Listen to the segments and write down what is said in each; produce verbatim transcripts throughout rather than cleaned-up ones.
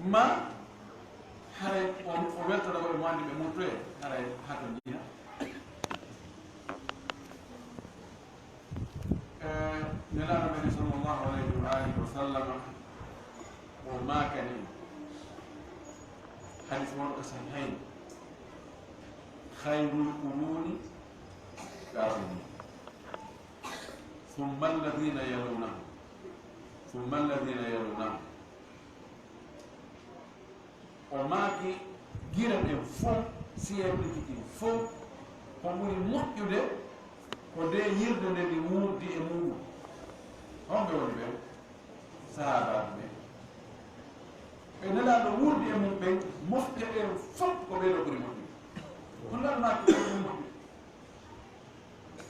Ma haray o, o weltoto ko ɓe mo anndi ɓe murtoye, haray hato ndiya. Eh, Nelaaɗo men sallallahu alayhi wa alihi wa sallam o maakani en, hadis wonɗo ko sahihayn, "Khayrul quruni qarni, thumma alladhina yalunahum, thumma alladhina yalunahum." O maaki, gire ɗen fof, siyeeɓe ɗin fof, ko ɓuri moƴƴude ko nde yirde nde mi wuurdi e muɗum. Homɓe woni ɓen? Sahaabaaɓe ɓen. Ɓe Nelaaɗo wuurdi e mum ɓen, mofte ɗen fof ko ɓee ɗoo ɓuri moƴƴude. Ko Nelaaɗo maaki ko ɓuri moƴƴude.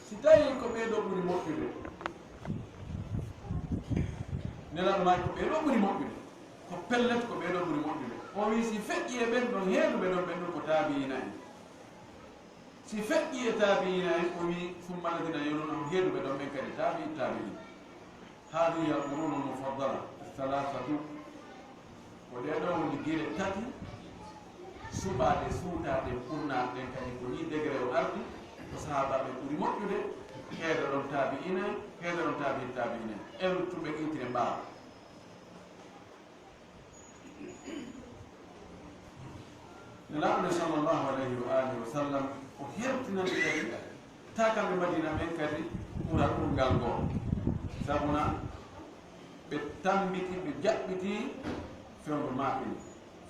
Si tawii ko ɓee ɗoo ɓuri moƴƴude, Nelaaɗo maaki ko ɓee ɗoo ɓuri moƴƴude, ko pellet ko ɓee ɗoo ɓuri moƴƴude. O wii, si feƴƴii e ɓen ɗon heeduɓe ɗon, ɓen ɗon ko taabi'iina en. Si feƴƴii e taabi'iina en, o wii, "Summa alladhiina yaluunahum", heeduɓe ɗon ɓen kadi taabi'i taabi'iin. Haadihil quruunul mufaddala, thalathatu. Ko ɗee ɗoo woni gire tati suɓaaɗe, suutaaɗe, ɓurnaaɗe ɗen, kadi ko nii degré o ardi, ko sahaabaaɓe ɓuri moƴƴude, heeda ɗon taabi'iina en, heeda ɗon taabi'i taabi'iina en. En tun ɓe iwtire ɓaawo. Nelaaɗo men sallallahu alayhi wa alihi wa sallam, o hertinani kadi taakanɓe Madiina ɓen kadi ɓural ɓurngal goo. Sabuna ɓe tammbiti, ɓe jaɓɓiti fewndo maɓɓe,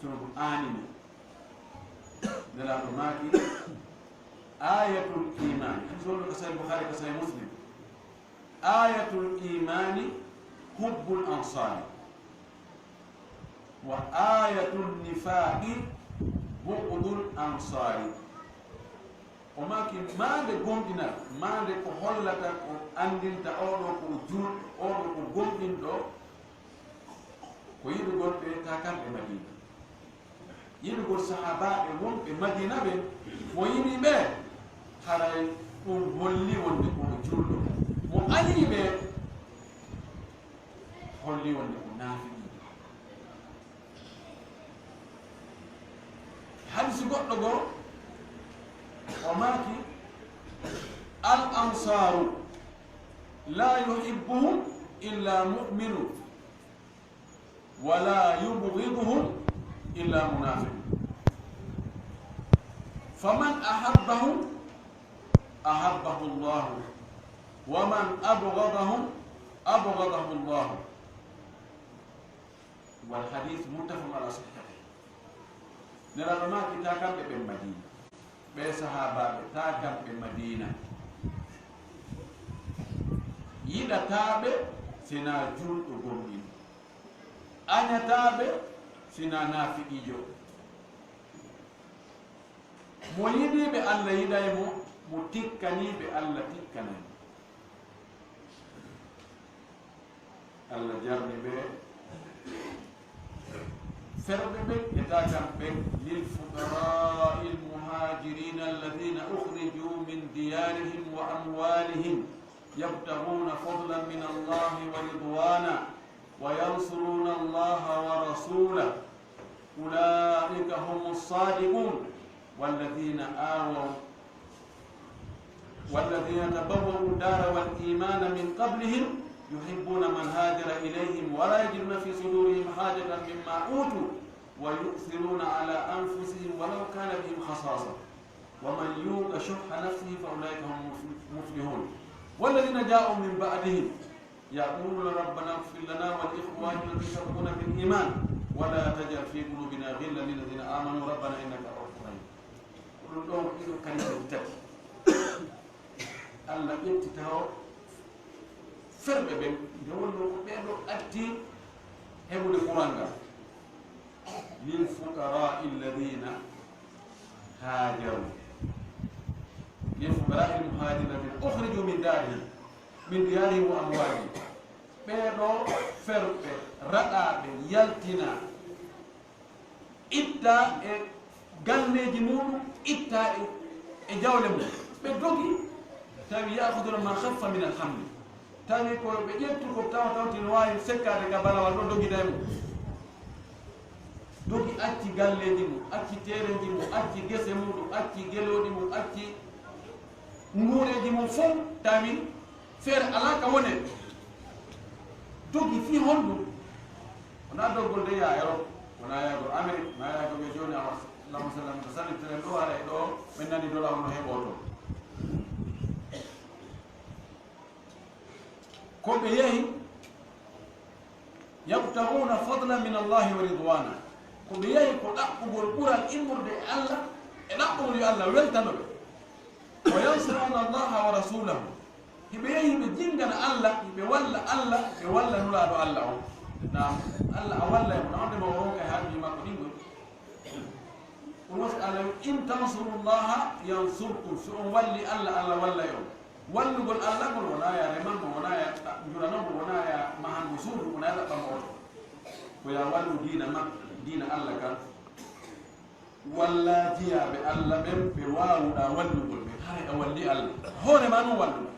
fewndo aanini. Nelaaɗo maaki, "Ayatul iimaani", hadis wonɗo ko Sahih Bukhari, ko Sahih Muslim, "Ayatul iimaani hubbul ansaari, wa ayatul nifaaqi bughdul ansaari." O maaki, maande gomɗinal, maande ko hollata, ko anndinta oo ɗoo ko o juulɗo, oo ɗoo ko gomɗinɗo, ko yiɗugol ɓe taakanɓe Madiina. Yiɗugol sahaabaaɓe wonɓe Madiina ɓen, mo yiɗi ɓe, haray ɗum holli wonde ko o juulɗo. Mo añii ɓe, holli wonde ko naafiqiijo. Hadisi goɗɗo goo, o maaki, "Al ansaaru laa yuhibbuhum illaa mu'minun, wa laa yubghiduhum illaa munaafiqun. Faman ahabbahum, ahabbahu Allahu, wa man abghadahum, abghadahu Allahu." Wal hadith muttafaqun ala sihhatihi. Nelaaɗo maaki, taakanɓe ɓen Madiina, ɓee sahaabaaɓe taakanɓe Madiina, yiɗataa ɓe sinaa juulɗo gomɗinɗo, añataa ɓe sinaa naafiqiijo. Mo yiɗii ɓe, Alla yiɗay mo, mo tikkanii ɓe, Alla tikkanay mo. Alla jarni ɓe. Ferɓe ɓen e taakanɓe ɓen, "Lil fuqaraa'il muhaajiriina alladhiina ukhrijuu min diyaarihim wa amwaalihim yabtaghuuna fadlan min Allahi wa ridwaanan wa yansuruuna Allaha wa rasuulahu, ulaa'ika humus saadiquun, walladhiina aawaw والذين تبوأوا الدار والإيمان من قبلهم يحبون من هاجر إليهم ولا يجدون في صدورهم حاجة مما أوتوا ويؤثرون على أنفسهم ولو كان بهم خصاصة ومن يوق شح نفسه فأولئك هم المفلحون. والذين جاءوا من بعدهم يقولون ربنا اغفر لنا ولإخواننا الذين سبقونا بالإيمان ولا تجعل في قلوبنا غلا للذين آمنوا ربنا إنك رؤوف رحيم. Ko ɗum ɗoo, ɗiɗo kalima tati. Alla ƴetti taho ferɓe ɓen, nde wonnoo ko ɓee ɗoo addi heɓude kural ngal. Lil fuqaraa'i alladhiina haajaru. Lil fuqaraa'i al-muhaajiriina alladhiina ukhrijuu min daarihim, min diyaarihim wa amwaalihim. Ɓee ɗoo ferɓe, raɗaaɓe, yaltinaa, ittaa e galleeji muɗum, ittaa e, e jawle mum. Ɓe dogi, tawi ya'khudhuuna maa khaffa mina al-hamli. Tawi ko ɓe ƴettu ko tawa tawti no waawi sekkaade ka balawal ɗo dogida e mum. Dogi acci galleeji mum, acci teereeji mum, acci gese muuɗum, acci gelooɗi mum, acci nguureeji mum fof, tawi feere alaa ka woni. Dogi fii honɗum? Wonaa dogol de yaa Europe, wonaa yaagol Amérique, wonaa yaagol ɓe jooni awa Allahumma salli ala Muhammad, salli telen ɗo, haray ɗo ɓen nani dola hono heɓoo toon. Ko ɓe yehi, yabtaghuna fadlan min Allahi wa ridwana, ko ɓe yehi ko ɗaɓɓugol ɓural immorde e Allah, e ɗaɓɓugol yo Allah weltano ɓe. Wa yansuruna Allaha wa rasulahu, hiɓe yehi hiɓe jingana Allah, hiɓe walla Allah, ɓe walla Nulaaɗo Allah on. Naam, Allah a wallay mo, na wonde ma o ronka e haajuuji makko ɗin goni. Ɗum wasi Allah wi, "In tansurullaha yansurkum." So on walli Allah, Allah wallay on. Wallugol Allah ngol wonaa ya reman mo, wonaa ya juranoo mo, wonaa ya mahan mo suudu, wonaa ya ɗaɓɓan mo oto. Ko ya wallu diina makko, diina Allah kan. Walla jiyaaɓe Allah ɓen ɓe waawuɗaa wallugol ɓe, haray a walli Allah. Hoore ma non walluɗaa.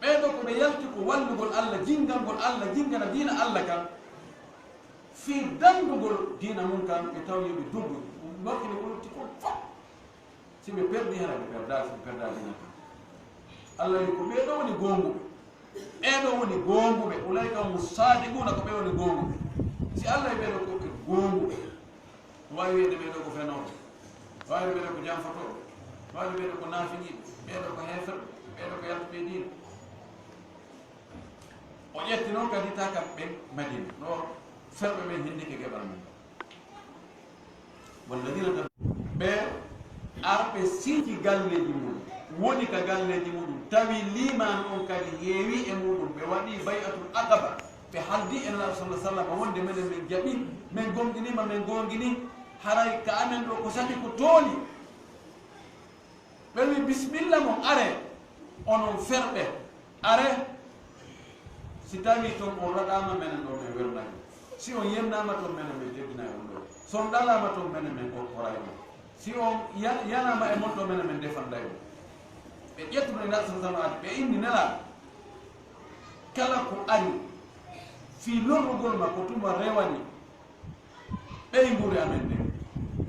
Ɓee ɗoo ko ɓe yalti ko wallugol Allah, jingangol Allah, jingana diina Allah kan. Fii danndugol diina mum kan, ɓe tawi yo ɓe dogu. Ɗum wakkili ko lutti kon fof. Si ɓe perdi, hara ɓe perdaa, si ɓe perdaa diina kan. Allah wi ko ɓee ɗoo woni goonguɓe. Ɓee ɗoo woni goonguɓe. Ulaa'ika humu saadiquuna, ko ɓee woni goonguɓe. Si Allah wi ɓee ɗoo ko ɓe goonguɓe, waawi wi'de ɓee ɗoo ko fenooɓe. Waawi ɓee ɗoo ko janfotooɓe. Waawi ɓee ɗoo ko naafiqiiɓe. Ɓee ɗoo ko heeferɓe. Ɓee ɗoo ko yaltuɓe diina. O ƴetti noon kadi takan ɓen Madina, no ferɓe ɓen hinndike geɓal mum. Walladina tab-, ɓe arɓe siiji galleeji mum, woni ka galleeji muɗum, tawi liimaan on kadi heewi e muɗum, ɓe waɗi bay'atul aqaba, ɓe haldi e Nulaaɗo sallallahu alaihi wasallam wonde menen min jaɓi, min gomɗinima, min goongini, haray ka amen ɗo ko sati ko tooli. Ɓe wi, "Bisimilla mon, are, onon ferɓe, are. Si tawii toon on raɗaama, menen ɗo men wernay on. Si on yennaama toon, menen men teddinay on ɗo. Si on ɗalaama toon, menen men okkoray on. Si on ya-, yanaama e mon ɗo, menen men defanday on." Ɓe ƴettuno e Nelaaɗo sallallahu alaihi wasallam, ɓe inni Nelaaɗo, kala ko ari fii lorrugol ma, ko tuma rewani ɓeynguure amen nden,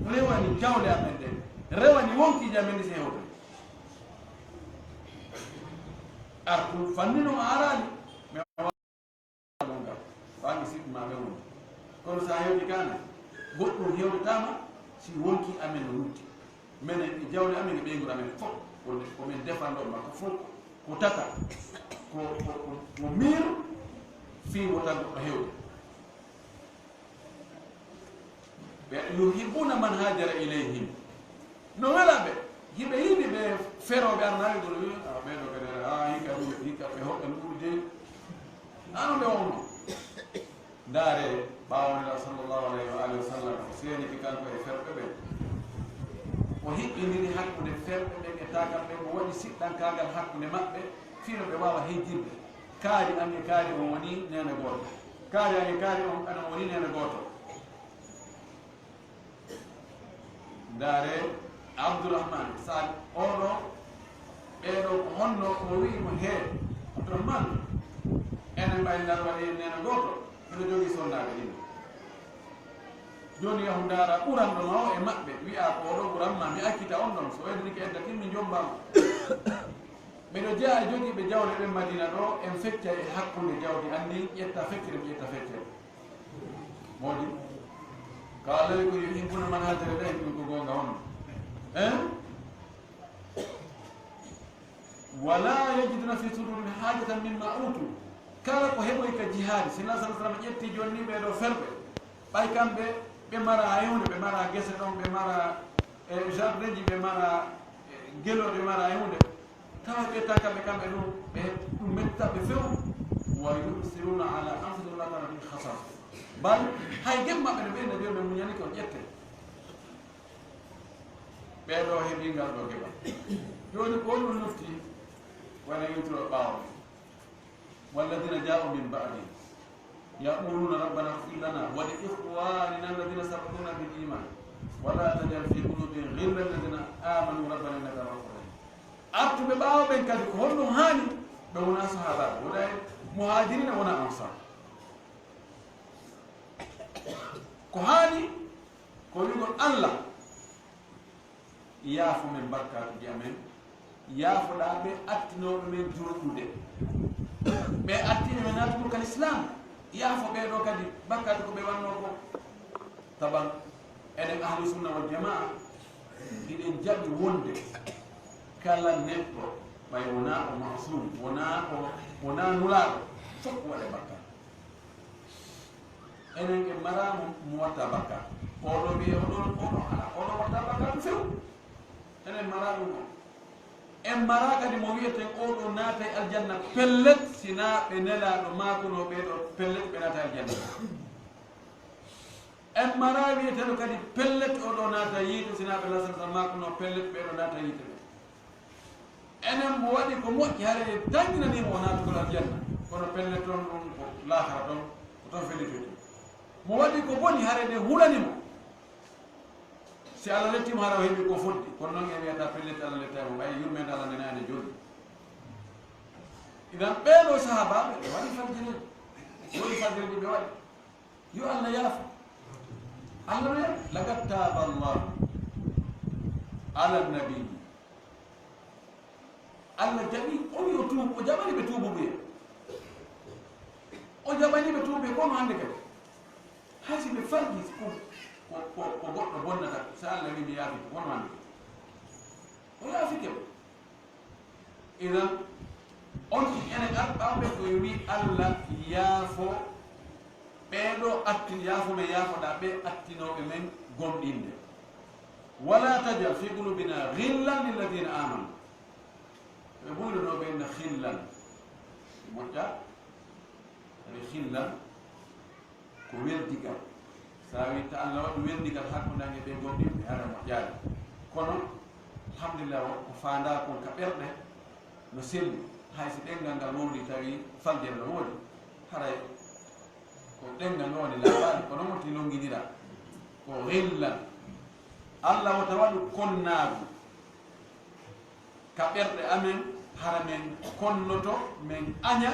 rewani jawle amen ɗen, rewani wonkiiji amen ɗi si hewta. Ar ɗum fanni no a araali, mais a waawaa ɗum kam, waangi siɗɗi ma ɓe woni. Kono so a hewti kaana, goɗɗum hewtataama si wonki amen no lutti. Menen e jawle amen e ɓeynguure amen fof, ko, ko men defandoo ma ko fof, ko tata, ko, ko, ko, ko miir fii wota goɗɗo hewde. Ɓe yuhibbuna man hajara ilayhim. No wela ɓe. Hiɓe yiɗi ɓe ferooɓe arnaaɓe ɗo, wi, "Ah, ɓee ɗo kadi, ah, hikka ɗum, hikka ɓe hoɗɓe ɗum de." Ano ɓe wonno. Ndaare, ɓaawo Nela sallallahu alayhi wa alihi wa sallam, o seenike kanko e ferɓe ɓen. O hiɓɓindiri hakkunde ferɓe ɓen e taakam ɓen, o waɗi siɗɗankaagal hakkunde maɓɓe, fii no ɓe waawa hejjinde. Kaari an e kaari on woni neene gooto. Kaari an e kaari on, aɗa woni neene gooto. Ndaare Abdourahmane Sall, oo ɗoo, ɓee ɗoo ko honno? O wi'i mo, "Hee, Abdourahmane, enen ɓay ngal waɗi en neene gooto, miɗo jogii sonnaaɓe ɗiɗo. Jooni yahu ndaara ɓuranɗo ma o e maɓɓe, wi'aa ko oo ɗoo ɓuran ma, mi accita on ɗon, so weddinike edda tin, mi jomba mo." Miɗo jeyaa e jogiiɓe jawle ɓen Madina ɗoo, en feccay e hakkunde jawdi an ndin, ƴetta feccere, mi ƴetta feccere. Moodi? Ka Allah ko yuhibbuna man hajara ilayhim, ɗum ko goonga on. Hein? Wala yajiduna fi sudurihim hajatan mimma utu. Kala ko heɓoy ka jihaadi, si Nela sallallahu alaihi wasallam ƴetti jooni ni ɓee ɗoo ferɓe, ɓay kamɓe ɓe mara hay huunde, ɓe mara gese ɗon, ɓe mara, eh, jardinji, ɓe mara, eh, gelooɗi, ɓe mara hay huunde. Tawa ɓe tawa kamɓe, kamɓe ɗum, ɓe ɗum mettaɓe few. Wa yusiruna ala anfusihim wala tara fihim khasasa. Bal, hay gem maɓɓe no ɓe na jooni ɓe muñani ko ƴette. Ɓee ɗoo heɓi ngal ɗoo geɓal. Jooni ko ɗum lutti, wona yewtiro ɓaawo. Walladina ja'u min ba'dihim. يقولون ربنا اغفر لنا ولإخواننا الذين سبقونا بالإيمان ولا تجعل في قلوبنا غلا للذين آمنوا ربنا إنك رؤوف رحيم. Artuɓe ɓaawo ɓen kadi ko honno haani? Ɓe wona sahaabaaɓe, wona e muhaajiriina, wona ansaar. Ko haani ko wi'gol Allah, yaafo men bakkaatuuji amen, yaafoɗaa ɓe attinooɓe men jurɗude. Ɓe attiiɓe men naatugol ka Lislaam, yaafo ɓee ɗoo kadi bakkaatu ko ɓe wannoo ko. Taban, enen Ahlu Sunna wal Jamaa, hiɗen jaɓi wonde kala neɗɗo, ɓay wonaa o maasum, wonaa o, wonaa nulaaɗo, fof waɗa bakkaatu. Enen en maraa mo, mo watta bakkaatu. Oɗo wiye oɗo, oɗo alaa, oɗo watta bakkaatu few. Enen maraa ɗum on. En maraa kadi mo wiyeten oɗo naatay aljanna pellet, sinaa ɓe nelaaɗo maakunoo ɓee ɗoo pellet ɓe naata aljanna. En maraa wiyeteeɗo kadi pellet oɗo naata yiite, sinaa ɓe lasal sal maakunoo pellet ɓee ɗoo naata yiite ɓe. Enen mo waɗi ko moƴƴi, hare en tanƴinanii mo o naatugol aljanna, kono pellet toon ɗum ko laahara toon, ko toon fellitoytee. Mo waɗi ko boni, hare en hulani mo. Si Allah lettii mo, hara o heɓi ko fodde, kono noon en wiyata pellet Allah lettaay mo, ɓay yurmeende Allah nanaani jooni. Idan ɓee ɗoo sahaabaaɓe ɓe waɗi fajiri, waɗi fajiri ɓe waɗi. Yo Allah yaafo. Allah no yaafo. Laqad taaba Allahu ala nabiyyi. Allah jaɓi, o wi o tuubu, o jaɓani ɓe tuubu ɓe. O jaɓani ɓe tuubu ɓe, kono hannde kadi. Hay si ɓe falji, ko, ko, ko, ko goɗɗo bonnata, so Allah wi mi yaafi, ko kono hannde kadi. O yaafike ɓe. Idan, on enen Arɓaaɓe ko wi Allah yaafo ɓee ɗoo attin-, yaafo men yaafoɗaa ɓe attinooɓe men gomɗinde. Wala tajal fi qulubina ghillan lilladina amanu. Ɓe ɓuyronoo ɓe inna ghillan. Moƴƴa. Ɓe ghillan. Ko weldigal. So a wii ta Allah waɗi weldigal hakkunde an e ɓee gomɗinɓe, hara moƴƴaali. Kono, alhamdulillah, ko faandaa kon ka ɓerɗe no selli. Hay si ɗemngal ngal wowlii tawi faljere no woodi, haray ko ɗemngal no woni laaɓaali, kono wonti lonngindiraa. Ko ghillan. Allah wota waɗu konnaagu ka ɓerɗe amen, hara men konnoto, men aña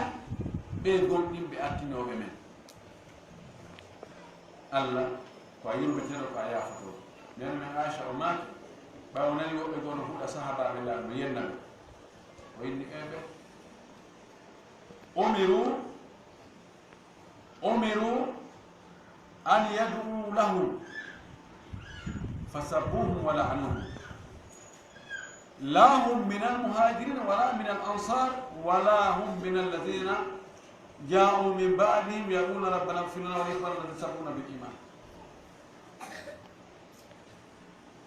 ɓee gomɗinɓe attinooɓe men. Allah ko a yurmeteeɗo, ko a yaafotooɗo. Neene men Aisha o maaki, ɓay o nani woɓɓe goo no huɗa sahaabaaɓe Laaɗo, no yenna ɓe. O inni ɓe, umiru أمروا أن يدعوا لهم فسبوهم ولعنوهم. لا هم من المهاجرين ولا من الأنصار ولا هم من الذين جاءوا من بعدهم يقولون ربنا اغفر لنا ولإخواننا الذين سبقونا بالإيمان.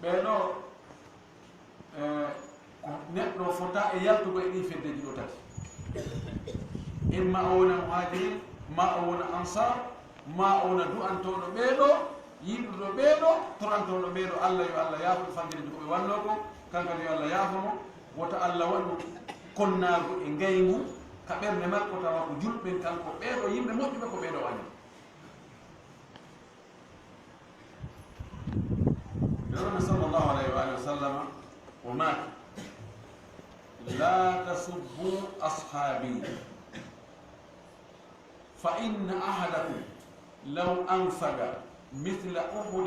Ɓee ɗoo, eh, ko neɗɗo fota e yaltugol e ɗii feddeeji ɗoo tati. Imma o wona muhajirin, ma o wona ansar, ma o wona du'antooɗo ɓee ɗoo, yiɗuɗo ɓee ɗoo, torantooɗo ɓee ɗoo, Allah yo Allah yaafo ɓe fanndereeji ko ɓe wannoo ko, kanko yo Allah yaafo mo, wota Allah waɗu konnaagu e ngayngu ka ɓernde makko, tawa ko julɓe kanko, ɓee ɗoo yimɓe moƴƴuɓe ko ɓee ɗoo waɗi. Nulaaɗo sallallahu alayhi wa alihi wa sallama o maaki, لا تسبوا أصحابي فإن أحدكم لو أنفق مثل أحد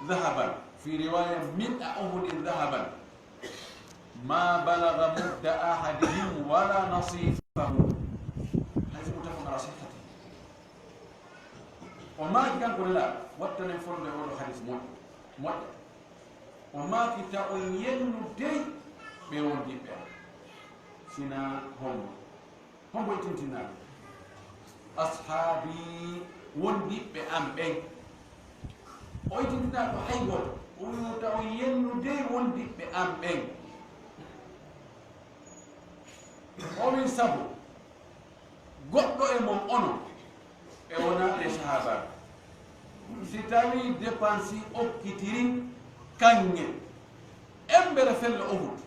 ذهبا، في رواية ملء أحد ذهبا، ما بلغ مد أحدهم ولا نصيفه. حديث متفق على صحته. O maaki kanko Nulaaɗo, wattanen fonnde oo ɗoo hadis moƴƴo, moƴƴa. O maaki, ta on yennu dey ɓee wondiɓɓe am. Sina hombo? Hombo e tintinaaɗo? Ashaabi, wondiɓɓe am ɓen. O e tintinaaɗo hay gooto. O wi'u, ta on yennu dey wondiɓɓe am ɓen. O wi'i, sabu goɗɗo e mon onon, ɓe wonaa ɓe sahaabaaɓe, si tawii depansi okkitiri kaŋŋe embere fello Uhud,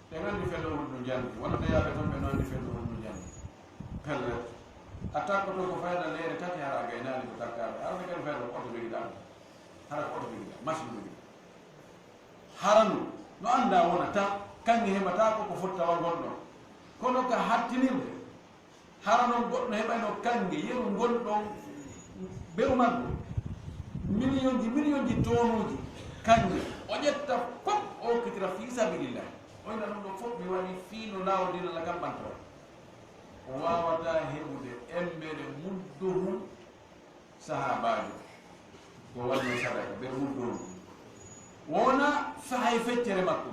ɓe no anndi fello Uhud no janni, wonande yaaɓe toon, ɓe no anndi fello Uhud no janni. Pellet, a takkoto ko fayda leyɗe tati, hara a gaynaani ko takkaaɓe, hara ɓe kadi fayda ko oto jogiɗaa, hara ko oto jogiɗaa, machine jogiɗaa. Hara no, no anndaa wonata, kaŋŋe heɓataako ko foti tawa ngonɗon. Kono ka hattinirde, hara noon goɗɗo heɓayno kaŋŋe yeru ngonɗon beru maggo, miliyonji, miliyonji tonuuji, kanje, o ƴetta fof, o okkitira fii sabilillah. O wiya ɗum ɗo fof mi waɗi fii no laawol diina Allah kan ɓantora. O waawataa heɓude embere mudduhum sahaabaajo ko waɗi sadaka, ɓe mudduhum. Wona sahay feccere makko.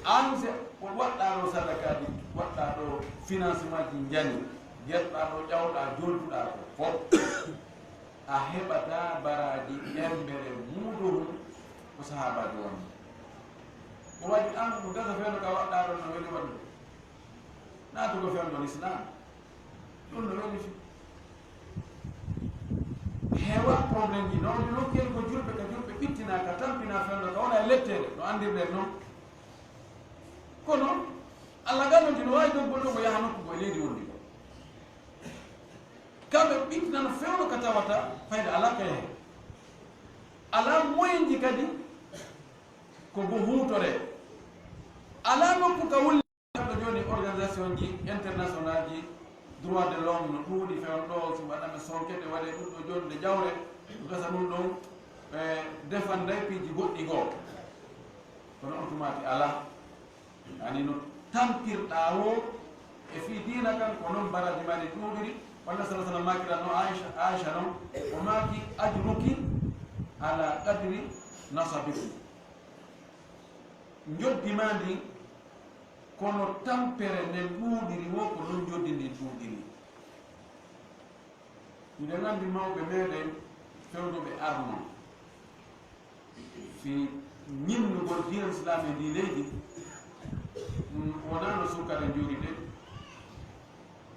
Aan se ko waɗɗaa ɗo sadakaaji, waɗɗaa ɗo financementji njani, njeɗɗaa ɗo ƴawɗaa, joltuɗaa ko fof, a heɓataa baraaji embere mudduhum ko sahaabaajo wonno. Ko waɗi aan ko gasa fewndo ka waɗɗaa ɗon no weli waɗude. Naatugo fewndo Lislaam. Ɗum no weli fi. Heewa problème ji, no woni noon ken ko julɓe, ka julɓe ɓittinaa, ka tampinaa fewndo, ka wona e lettere, no anndirɗen noon. Kono, Allah ganndonti no waawi doggol ɗum o yaha nokku goo e leydi wondi goo. Kamɓe ɓittinano fewndo ka tawata fayda alaa ka yahe. Alaa moyenji kadi ko go huutoree. Alaa nokku ka wulli ɗo jooni organisation ji international ji droit de l'homme no ɗuuɗi fewndo ɗo, si waɗa ɓe sonkete waɗe ɗum ɗo jooni nde jawre, gasa ɗum ɗon, ɓe defan nday piiji goɗɗi goo. Kono on tumaati alaa. Ani no tampirɗaa wo e fii diina kan, ko non baraji mari ɗuuɗiri. Walla sala sala makiranno Aisha, Aisha non, o maaki: "Ajruki ala qadri nasabiki." Njoddi maa ndin, kono tampere nden ɗuuɗiri wo, ko non njoddi ndin ɗuuɗiri. Miɗen anndi mawɓe meɗen fewndo ɓe arno fii ñinnugol diina Islaam e ndii leydi, mm, wonaa no sukkara njoori de.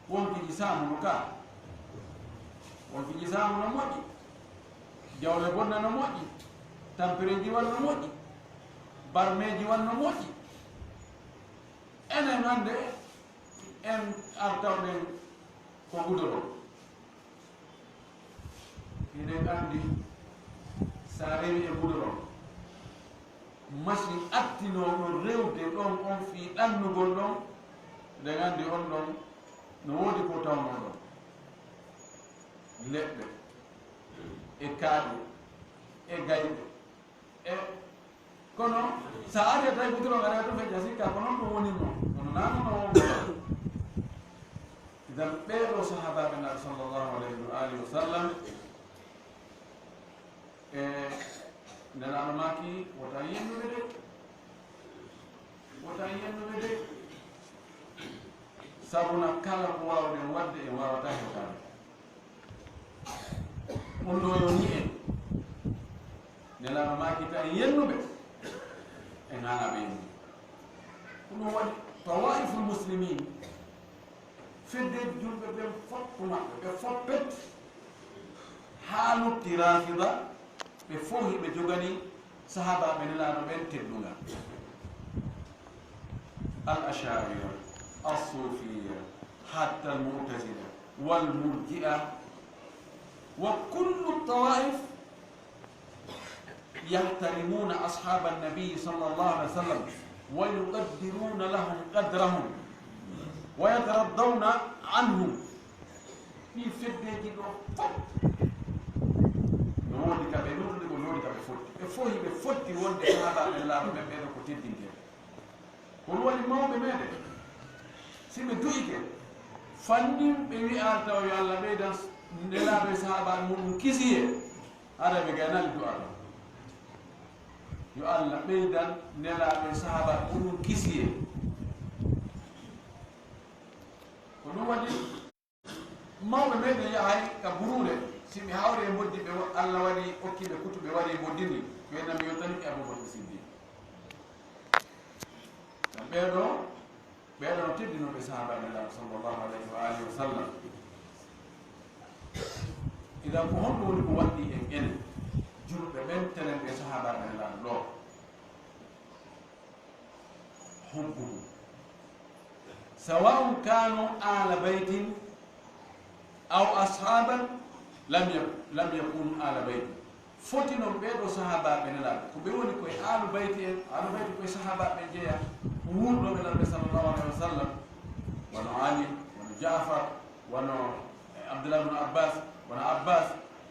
Wonkiiji saamu no ka. Wonkiiji saamu no moƴƴi. Jawle bonna no moƴƴi. Tampereeji wan no moƴƴi. Barmeeji wan no moƴƴi. Enen hannde en artawɗen ko gudoro. Hiɗen anndi, so a rewi e gudoro, machine attinooɗo rewde ɗon on fii ɗannugol ɗon, hiɗen anndi on ɗon no woodi ko tawnoo ɗon. Leɗɗe, e kaaƴe, e gayɗe, e, kono, so a ari a tawi gudoro ngar, a tun fecca sikka, ko non ɗum woni mo. Kono naano no wonno. Idan ɓee ɗoo sahaabaaɓe Naaɓe sallallahu alayhi wa alihi wa sallam, e Nelaaɗo maaki, wota yennuɓe de. Wota yennuɓe de. Sabuna kala ko waawɗen waɗde, en waawataa hewtaade. On ɗoo yo ni en. Nelaaɗo maaki, ta en yennuɓe, en haanaa ɓe yennude. Ko ɗum waɗi Tawaiful Muslimin, feddeeji julɓe ɓen fof to maɓɓe, ɓe fof pet, haa lutti Rafida, ɓe fof hiɓe jogani sahaabaaɓe Nelaaɗo ɓen teddungal. Al Asha'ira, As Sufiya, hatta Al Mu'tazila, Wal Murji'a, wa kullu tawaif yahtarimuna ashaba nabi sallallahu alaihi wasallam, wa yuqaddiruna lahum qadrahum, wa yataraddawna anhum. Ɗii feddeeji ɗoo fof no woodi ka ɓe luuttude, ko no woodi ka ɓe fotti. Ɓe fof hiɓe fotti wonde sahaabaaɓe Nelaaɗo ɓen, ɓee ɗoo ko teddinteeɓe. Ko ɗum waɗi mawɓe meɗen, si ɓe du'ike, fannin ɓe wi'aa taw yo Allah ɓeydan Nelaaɗo e sahaabaaɓe muɗum kisiyee, hara ɓe gaynaali du'a ɗon. Yo Allah ɓeydan Nelaaɗo e sahaabaaɓe muɗum kisiyee. Ko ɗum waɗi mawɓe meɗen yahay ka buruure, si ɓe hawri e mboddi, ɓe wa-, Allah waɗi okki ɓe kutu, ɓe wari e mboddi ndi, ɓe nami yo tani e Abubakar Siddiq. Ngam ɓee ɗoo, ɓee ɗoo no teddinooɓe sahaabaaɓe Nelaaɗo sallallahu alayhi wa alihi wa sallam. Idan ko honɗum woni ko waɗɗii en enen, julɓe ɓen, tenen ɓe sahaabaaɓe Nelaaɗo ɗoo? Hubbuhum. Sawa'un kanu ala baytin aw ashaban lam yak-, lam yakunu ala baytin. Foti non ɓee ɗoo sahaabaaɓe Nelaaɗo, ko ɓe woni koye aalu bayti en, aalu bayti koye sahaabaaɓe jeyaa, wuurɗooɓe Nelaaɗo sallallahu alayhi wa sallam, wano Ali, wano Jaafar, wano, eh, Abdullah ibn Abbas, wano Abbas,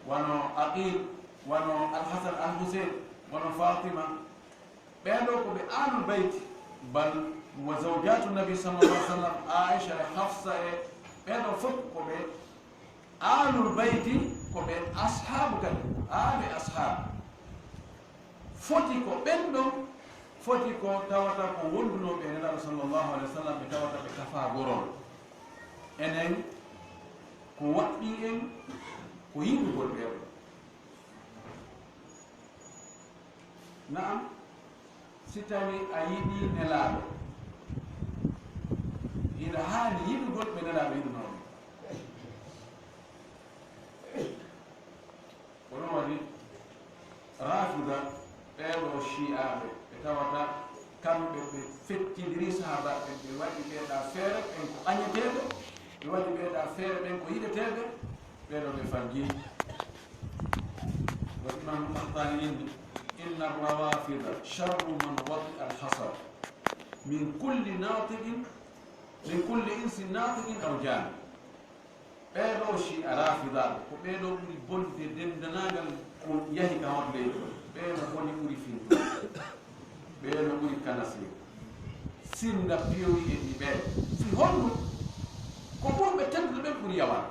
wano Aqil, wano Al-Hasan Al-Husayn, wano Fatima. Ɓee ɗoo ko ɓe Ahlul Bayti, bal wa zawjatu Nabi sallallahu alaihi wasallam, Aisha e Hafsa e ɓee ɗoo fof ko ɓe Ahlul Bayti, ko ɓe ashaabu kadi, aali ashaabu. Foti ko ɓen ɗon, foti ko tawata ko wondunooɓe e Nelaaɗo sallallahu alaihi wasallam, ɓe tawata ɓe kafaa gorol. Enen ko waɗɗii en ko yiɗugol ɓee ɗoo. Naam, si tawii a yiɗii Nelaaɗo, hiɗa haani yiɗugol ɓe Nelaaɗo yiɗunoo ɓe. Ko ɗum waɗi Raafida, ɓee ɗoo Shi'aaɓe, ɓe tawata kamɓe ɓe fettindiri sahaabaaɓe ɓen, ɓe waɗi ɓee ɗaa feere ɓen ko añeteeɓe, ɓe waɗi ɓee ɗaa feere ɓen ko yiɗeteeɓe, ɓee ɗoo ɓe faggi. Ko Imam Qahtani inni, "Inna rawafida sharru man wati al-hasad min kulli natiqin, min kulli insin natiqin aw jan." Ɓee ɗoo Shi'a Raafidaaɓe, ko ɓee ɗoo ɓuri bonde denndanaagal ko yahi ka hoto leydi. Ɓee no boni ɓuri fintude. Ɓee no ɓuri kanasiri. Sinda piyoyi e ɗi ɓee. Si honɗum? Ko ɓurɓe teddude ɓen ɓuri yawaa.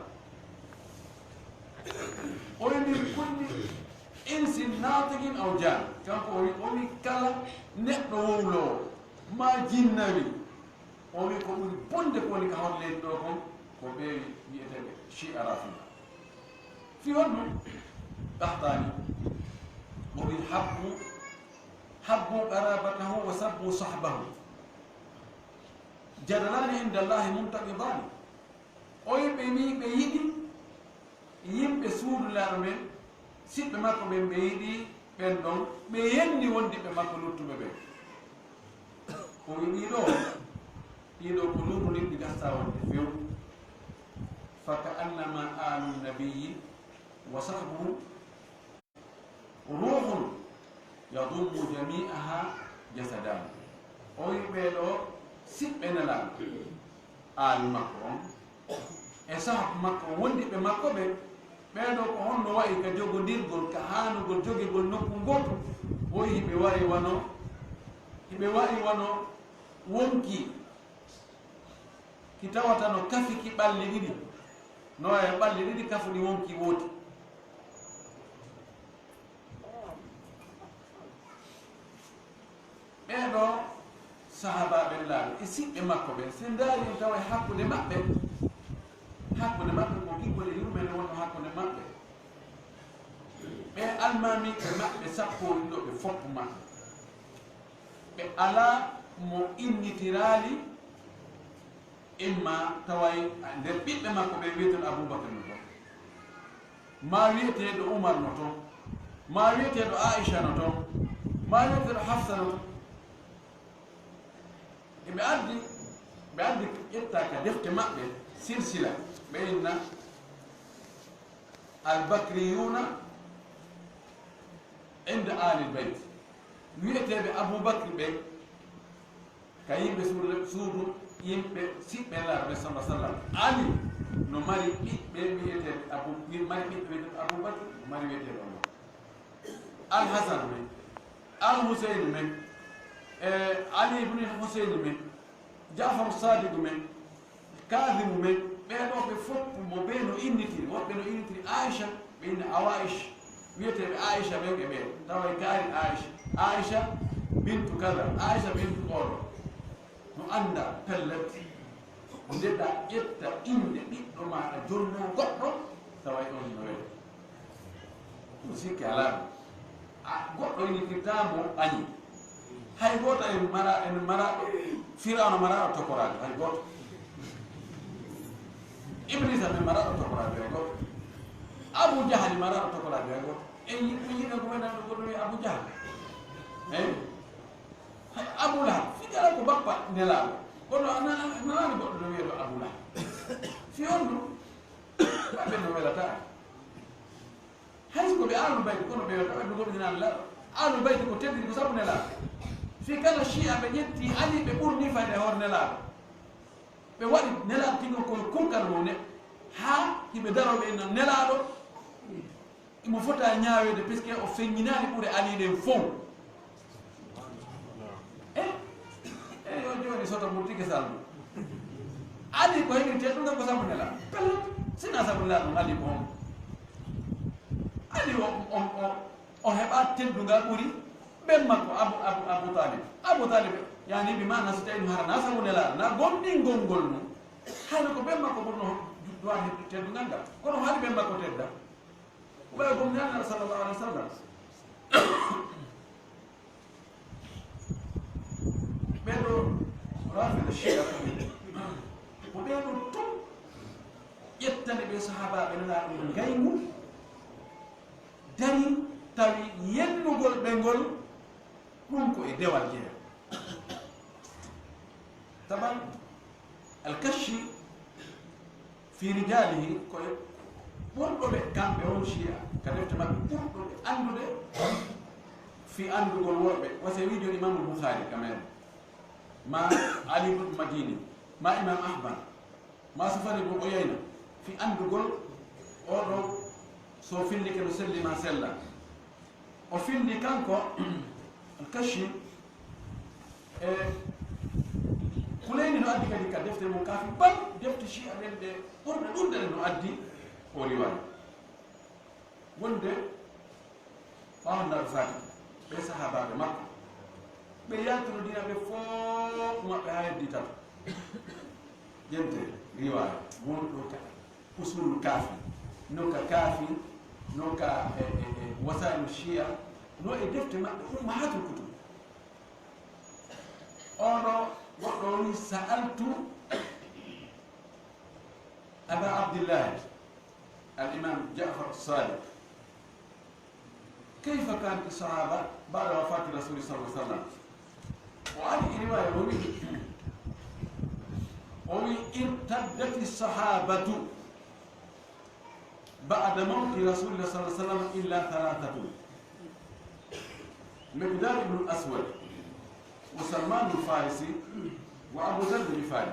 O wi min kulli insin natiqin aw jan. Kanko o wi, o wi kala neɗɗo wowloowo, maa jinnawi, o wi ko ɓuri bonde ko woni ka hoto leydi ɗoo kon, ko ɓee wi'eteeɓe Shi'a Rafida. Fii honɗum? Qahtani. O wi, "Habbu, habbu qarabatahu wa sabbu sahbahu. Jadalani inda Allahi muntaqidani." O wi ɓe ni ɓe yiɗi yimɓe suudu Nelaaɗo men, siɓɓe makko ɓen, ɓe yiɗi ɓen ɗon, ɓe yenni wondiɓɓe makko luttuɓe ɓen. O wi ɗii ɗoo, ɗii ɗoo ko luuruɗi ɗi gasta wonde few. Fa ka annama alu nabiyyi wa sahbuhu ruhun yadummu jami'aha jasadan. O wi ɓee ɗoo siɓɓe Nelaaɗo, aalu makko on, e sahabu makko, wondiɓɓe makko ɓe, ɓee ɗoo ko honno wa'i ka jogondirgol, ka haanugol jogegol nokku ngootu? O wi hiɓe wa'i wano, hiɓe wa'i wano wonkii ki tawata no kafi ki ɓalli ɗiɗi, no e ɓalli ɗiɗi kafuɗi wonkii wooti. Ɓee ɗoo sahaabaaɓe Nelaaɗo e siɓɓe makko ɓen, si en ndaari en tawa e hakkunde maɓɓe, hakkunde maɓɓe ko giggol e yurmeende wonno hakkunde maɓɓe. Ɓe almaamiiɓe maɓɓe sappo ɗiɗo ɓe foppu maɓɓe, ɓe alaa mo innitiraali. Imma taway nder ɓiɓɓe makko ɓe wi'eteeɗo Abubakar no ton, maa wi'eteeɗo Umar no ton, maa wi'eteeɗo Aisha no ton, maa wi'eteeɗo Hafsa no ton. E ɓe addi, ɓe addi ƴetta ka defte maɓɓe, silsila, ɓe inna Al-Bakriyuna inda Alil Bayt. Wi'eteeɓe Abubakar ɓe, ka yimɓe suudu, suudu yimɓe siɓɓe Nelaaɗo ɓe, sallallahu alaihi wasallam. Ali no mari ɓiɓɓe wi'eteeɓe Abu, mari ɓiɓɓe wi'eteeɓe Abubakar, no mari wi'eteeɓe Umar. Al Hasan men, Al Husayn men, e Ali ibn Husayn men, Ja'far Sadiq men, Kazimu men, ɓee ɗoo ɓe fof mo bee no innitiri, woɓɓe no innitiri Aisha, ɓe inna Awaish, wi'eteeɓe Aisha ɓen e ɓee, tawa e kaari Aisha, Aisha bintu kaza, Aisha bintu oɗo. No annda pellet, nde ɗa ƴetta innde ɓiɗɗo maaɗa jonnoo goɗɗo, tawa e ɗon no weli. Ɗum sikke alaa ɗum. A, goɗɗo innitirtaa mo añi. Hay gooto en mara, en mara, Firawna maraaɗo tokoraajo, hay gooto. Iblisa men maraaɗo tokoraajo, hay gooto. Abu Jahali maraaɗo tokoraajo, hay gooto. En yi-, en yiɗan ko wonande goɗɗo wi'e Abu Jahal. Eh? Hay Abu Lahab, fii kala ko bappa Nelaaɗo. Kono a nana-, nanaani goɗɗo no wi'etee Abu Lahab. Fii honɗum? Maɓɓe no welataa. Hay so ko ɓe Ahlul Bayti, kono ɓe welataa, ɓe gomɗinaani Nelaaɗo. Ahlul Bayti ko teddini ko sabu Nelaaɗo. Fii kala Shi'a ɓe ƴetti Ali, ɓe ɓurni fayde e hoore Nelaaɗo. Ɓe waɗi Nelaaɗo tigi on ko kurkal mum ne. Haa hiɓe darooɓe e non Nelaaɗo, imo fota ñaaweede, puisque o feññinaani ɓure Ali ɗen fow. E, e, yo jooni soto murtike salmo. Ali ko heɓi teddungal ko sabu Nelaaɗo. Pellet, sina sabu Nelaaɗo ɗum Ali ko on. Ali o, o, o, o heɓa teddungal ɓuri ɓen makko Abu, Abu, Abu Talib. Abu Talib, yani bi maana so tawi ɗum hara na sabu Nelaaɗo, na gomɗingol ngol mum. Hayno ko ɓen makko ɓurno duwaade heɓde teddungal ngal. Kono haali ɓen makko tedda. Ɓay gom Nelaaɗo sallallahu alaihi wasallam. Ɓee ɗoo Rafida Shia ko ɓee ɗoo tun ƴettani ɓe sahaabaaɓe Nelaaɗo ngol ngayngu, dari tawi yennugol ɓe ngol, ɗum ko e dewal jeyaa. Taban, Al-Kashfi fi rijaalihi, ko e ɓurɗo ɓe, kamɓe on Shia, ka defte maɓɓe ɓurɗo ɓe anndude fi anndugol worɓe, wasi wiijo Imaamu Bukhari, quand même, ma Ali ibn Madini, ma Imam Ahmad, ma Sufyan ibn Uyayna, fi anndugol oo ɗoo, so fillike no selli ma sella. O findi kanko Al-Kashfi, e Kuleyni no addi kadi ka defte mum Kaafi, bal defte Shia ɗen ɗe ɓurɗe ɗunde ɗen no addi o riwaaya. Wonde ɓaawo Nelaaɗo faati, ɓe sahaabaaɓe makko, ɓe yaltuno diina ɓe fof maɓɓe haa heddi tato. Ƴente riwaaya wonɗo ka Usulul Kaafi, no ka Kaafi, no ka, e, e, e Wasailu Shia, no e defte maɓɓe Ummahatul Kutub. Oɗo goɗɗo o wi, "Sa'altu Aba Abdillahi, al Imam Ja'far Sadiq, kayfa kanat sahaba ba'da wafati Rasuli sallallahu alaihi wasallam?" O ari e riwaya o wi, o wi, "Irtaddati sahabatu ba'da mawti Rasulillah sallallahu alaihi wasallam illa thalathatun. Miqdad ibn Aswad, wa Salman al-Farisi, wa Abu Dharr al-Ghifari."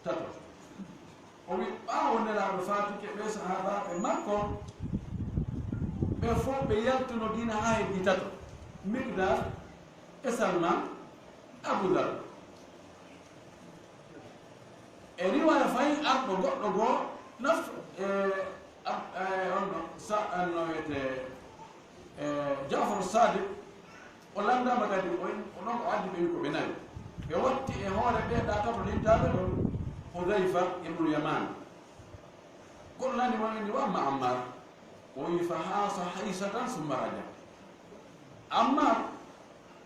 Tato. O wi, ɓaawo Nelaaɗo faatuki ɓe sahaabaaɓe makko, ɓe fof ɓe yaltuno diina haa heddi tato. Miqdad e Salman, Abu Dharr. E riwaya fayi arɗo goɗɗo goo, naf-, e, ab-, e, on ɗo, sa-, an no wiyete, e, Ja'far Sadiq, o lanndama kadi, o, o ɗon o addi ɓe wi ko ɓe nayo. Ɓe watti e hoore ɓe ɗa tato lintaaɓe ɗon, Hudhayfa ibnu Yaman. Goɗɗo nani mo wi, "Wa amma Ammar?" O wi, "Fa hasa haysatan summa raja." Amma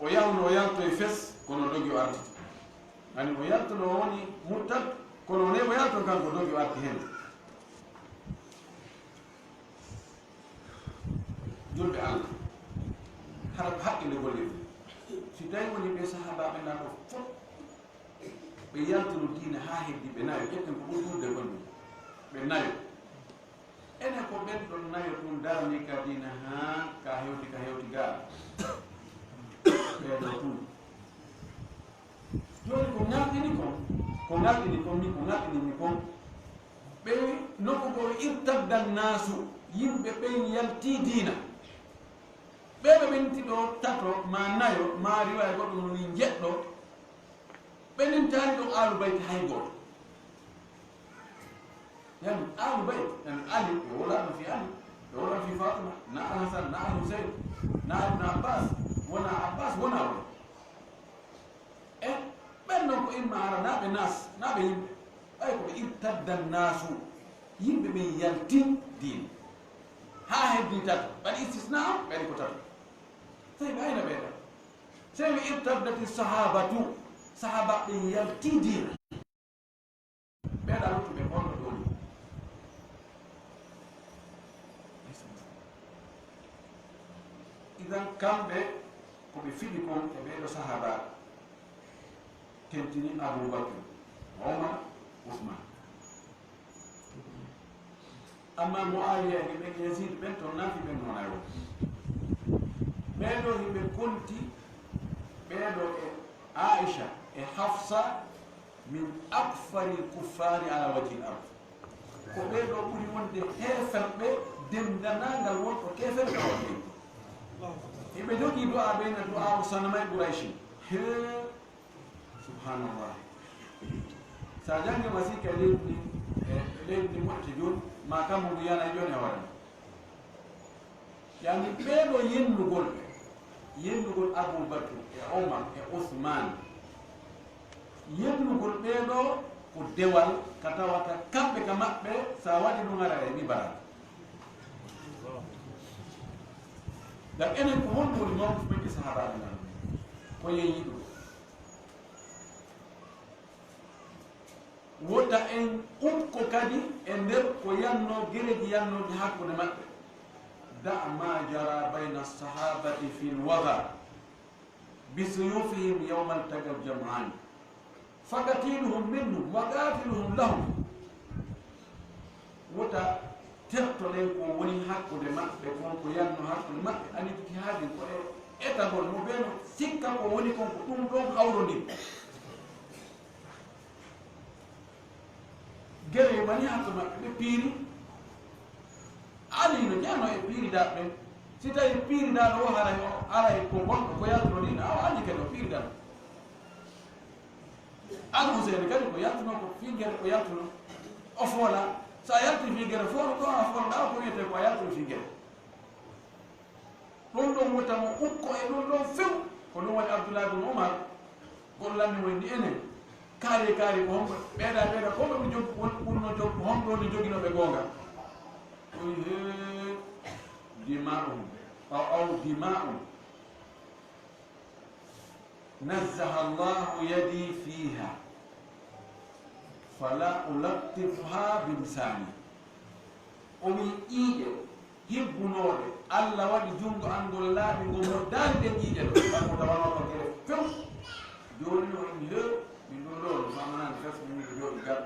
o yawno, o yaltoy fes, kono dogi o artiti. Ani o yaltono, o woni murtad, kono o newo yalton kanko dogi o arti hen. Julɓe Allah, hara ko haqqille golle ɗum. Si tawi woni ɓe sahaabaaɓe nan ɗo fof, ɓe yaltuno diina haa heddi ɓe nayo, ƴetten ko ɓuri ɗuuɗude gonɗi, ɓe nayo. Ene ko ɓen ɗon nayo tun darni ka diina haa ka hewti, ka hewti gaa. Ɓee ɗoo tun. Jooni ko ŋalɗini kon, ko ŋalɗini kon min, ko ŋalɗini mi kon, ɓe nokku ko irtadda naasu, yimɓe ɓen yalti diina. Ɓee ɓe ɓenti ɗoo tato, ma nayo, ma riwaya goɗɗo no ni njeɗɗo, ɓe nentaani ɗon Aalu Bayti hay gooto. Yan Aalu Bayti, yan Ali, ɓe wolaano fi Ali, ɓe wolaano fi Fatima, na Al Hasan, na Al Husayn, na Ibn Abbas, wona Abbas, wona wona. E ɓen non ko imma hara na ɓe nas, na ɓe yimɓe. Ɓay ko ɓe irtadda naasu, yimɓe ɓen yalti diina. Haa heddi tato, ɓaɗi istisna am, ɓen ko tato. Sey ɓe ayna ɓe ɗa. Sey mi irtaddati sahabatu, sahabaɓe yalti diina. Ɓeeɗa luttuɓe holno ɗooni? Idan kamɓe ko ɓe fiɗi kon e ɓeeɗo sahaba, tentini Abubakar, Omar, Usman. Amma Muawiya e ɓen Yazid ɓen ton nafi ɓen noona yo. Ɓeeɗo hiɓe konti, ɓeeɗo e Aisha e Hafsa, min akfaril kuffari ala wajhil ard. Ko ɓee ɗoo ɓuri wonde heeferɓe denndaangal wonɗo keefeero ka waɗi. Eɓe jogii du'a ɓe na du'a o sanamay Qurayshi. He, subhanallah. Sa jannge masika leydi, e leydi moƴƴi jooni, ma kammu ngu yana jooni e hoore. Yani ɓee ɗoo yennugol, yennugol Abuu Bakr e Omar e Usmaan, yennugol ɓee ɗoo ko dewal ka tawata kamɓe ka maɓɓe, sa waɗi ɗum ara e ɓibaraade. Ngam enen ko honɗum woni mawqif men e sahaabaaɓe nan? Ko yeeyi ɗum. Wota en ukko kadi e nder ko yanno gereji yannooji hakkunde maɓɓe. Da' ma jara bayna sahabati fil waga bi suyufihim yawmal tagal jam'ani. Faqatiluhum minhum wa qatiluhum lahum. Wota tertoɗen ko woni hakkunde maɓɓe kon, ko yanno hakkunde maɓɓe, ani jihadin ko e etagol mo ɓe no sikka ko woni kon ko ɗum ɗon hawrondiri. Gere mani hakkunde maɓɓe ɓe piiri. Ali no jano e piiri daɓɓe. Si tawi piiri daɗo o haray o aray ko gonɗo ko yaltuno ni, awa Ali kadi o piiri daɗo. An Huseyni kadi ko yaltuno ko fii gere ko yaltuno. O foola. So a yalti fii gere fof ɗo a foolɗa ko wiyete ko a yaltuno fii gere. Ɗum ɗon wota mo ukko e ɗum ɗon few. Ko ɗum waɗi Abdullahi bun Umar gollanni mo ni enen. Kaari kaari ko honko ɓeeɗa ɓeeɗa ko ɓe jog wonno jog ko honɗo woni joginoɓe goonga. Ɗum he dima'uhum aw aw dima'u. Nazzaha Allahu yadi fiha fala ulattifuha bilisani. O wi ƴiiƴe hibbunooɗe Allah waɗi junngo an ngol laaɓi ngol moddaani ɗen ƴiiƴe ɗo. Kanko tawanoo ɗo gere few. Jooni o inni he min ɗum ɗo no famanaani fes min miɗo jooɗi gal.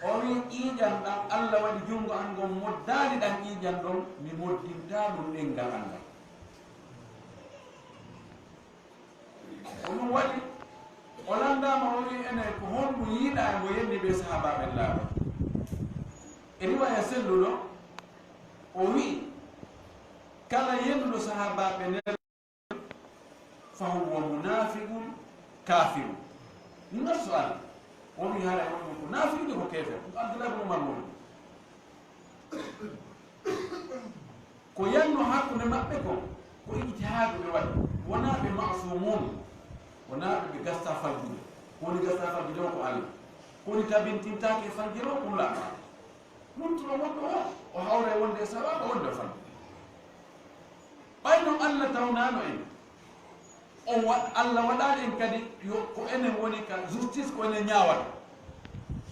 O wi ƴiiƴan ɗan Allah waɗi junngo an ngon moddaani ɗan ƴiiƴan ɗon mi moddintaa ɗum ɗenngal an ngal. Ko ɗum waɗi o lanndaama o wii ene ko honɗum yiɗaa e mo yenni ɓe sahaabaaɓe laaɓa. E riwaya selluɗo o wii kala yennuɗo sahaabaaɓe nen fa huwa munafiqun kafirun. Nassu Allah o wii hara e wonɗum ko naafiqde ko keefeero ko Abdullah ibn Umar woni. Ko yanno hakkunde maɓɓe kon ko ijtihaadu ɓe waɗi. Wonaa ɓe ma'sumun. Wonaa ɓe ɓe gasta faljude. Ko woni gasta faljude o ko Allah. Ko woni tabintintaake e faljere o ko laaɓa. Nuntuɗo wonɗo o o hawra e wonde e sawaaba wonde o faljude. Ɓay non Allah tawnaano en. On wa Allah waɗaani en kadi yo ko enen woni ka justice ko enen ñaawata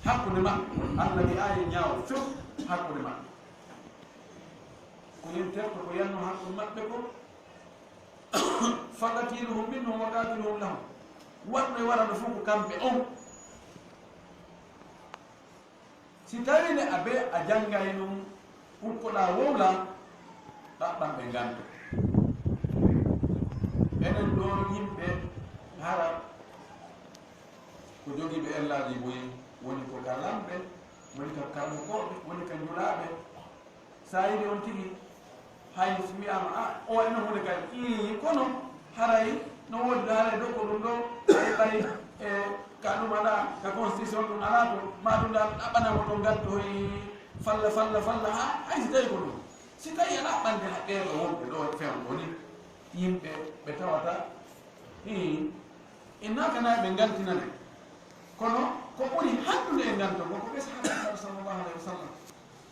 hakkunde maɓɓe. Allah wi'aayi ñaawo few hakkunde maɓɓe. Ko yen terto ko yanno hakkunde maɓɓe ko faqatiluhum minhum wa qatiluhum lahum. Waɗno e waɗano fof ko kamɓe on. Si tawii ne a be a janngay nun ukkoɗaa wowla ɗaɓɓan ɓe nganto. Enen ɗoo yimɓe hara ko jogiiɓe ellaaji buy woni ko ka lamɓe woni ka kalmukooɓe woni ka njulaaɓe. Sa yiɗi on tigi hay so wiyaama a o eno hunde kadi ii kono haray no woodi ɗo haray dow ko ɗum ɗo ay ɓay e ka ɗum alaa ka constitution ɗum alaa to ma ɗum dal ɗaɓɓanamo to ngattoy falla falla falla ha hay si tawi ko ɗum si tawi a ɗaɓɓande ɓeeɗo wonɓe ɗo fewndo ni yimɓe ɓe tawata ii innaka nayi ɓe ngantinane kono ko ɓuri handude e nganto ngo ko ɓe sahabaɓe sallallahu alayhi wa sallam.